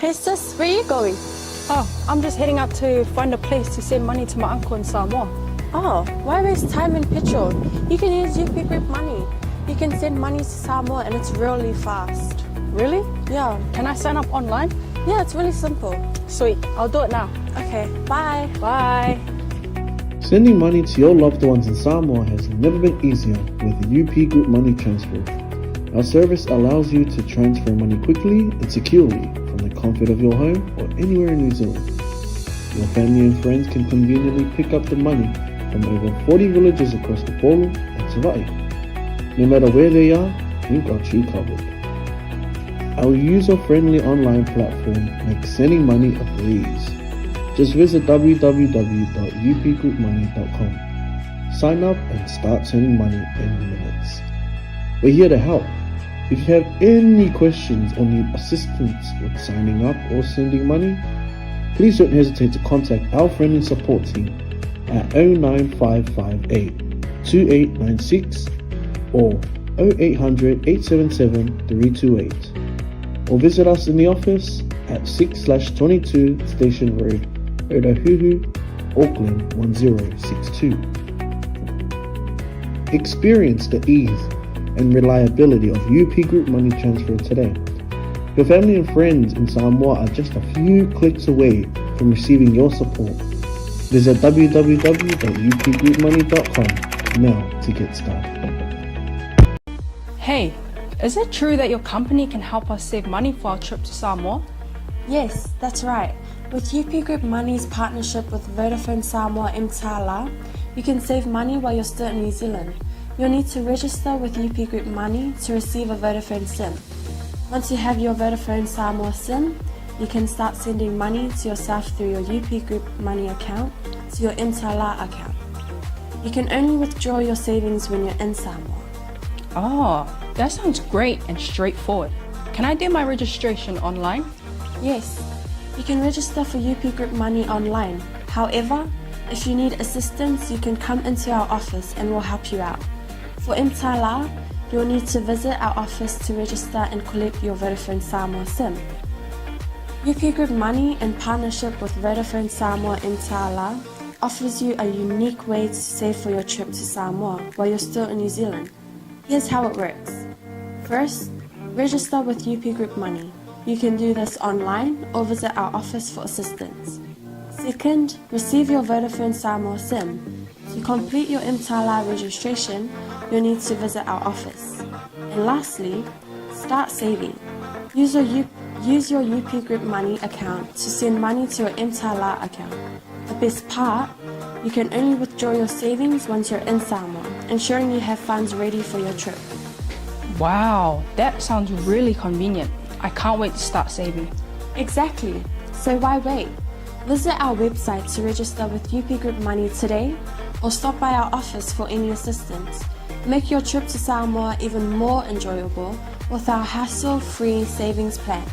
Hey sis, where are you going? Oh, I'm just heading out to find a place to send money to my uncle in Samoa. Oh, why waste time and petrol? You can use UP Group Money. You can send money to Samoa and it's really fast. Really? Yeah. Can I sign up online? Yeah, it's really simple. Sweet, I'll do it now. Okay, bye. Bye. Sending money to your loved ones in Samoa has never been easier with UP Group Money Transfer. Our service allows you to transfer money quickly and securely from the comfort of your home or anywhere in New Zealand. Your family and friends can conveniently pick up the money from over 40 villages across Upolu and Savai'i. No matter where they are, we've got you covered. Our user-friendly online platform makes sending money a breeze. Just visit www.upgroupmoney.com. Sign up and start sending money in minutes. We're here to help. If you have any questions or need assistance with signing up or sending money, please don't hesitate to contact our friendly support team at 09558 2896 or 0800 877 328 or visit us in the office at 6/22 Station Road, Otahuhu, Auckland 1062. Experience the ease and reliability of UP Group Money Transfer today. Your family and friends in Samoa are just a few clicks away from receiving your support. Visit www.upgroupmoney.com now to get started. Hey, is it true that your company can help us save money for our trip to Samoa? Yes, that's right. With UP Group Money's partnership with Vodafone Samoa mTala, you can save money while you're still in New Zealand. You'll need to register with UP Group Money to receive a Vodafone SIM. Once you have your Vodafone Samoa SIM, you can start sending money to yourself through your UP Group Money account to your mTala account. You can only withdraw your savings when you're in Samoa. Oh, that sounds great and straightforward. Can I do my registration online? Yes, you can register for UP Group Money online. However, if you need assistance, you can come into our office and we'll help you out. For mTala, you'll need to visit our office to register and collect your Vodafone Samoa SIM. UP Group Money, in partnership with Vodafone Samoa mTala, offers you a unique way to save for your trip to Samoa while you're still in New Zealand. Here's how it works. First, register with UP Group Money. You can do this online or visit our office for assistance. Second, receive your Vodafone Samoa SIM. To complete your mTala registration, you'll need to visit our office. And lastly, start saving. Use your UP Group Money account to send money to your mTala account. The best part, you can only withdraw your savings once you're in Samoa, ensuring you have funds ready for your trip. Wow, that sounds really convenient. I can't wait to start saving. Exactly. So why wait? Visit our website to register with UP Group Money today or stop by our office for any assistance. Make your trip to Samoa even more enjoyable with our hassle-free savings plan.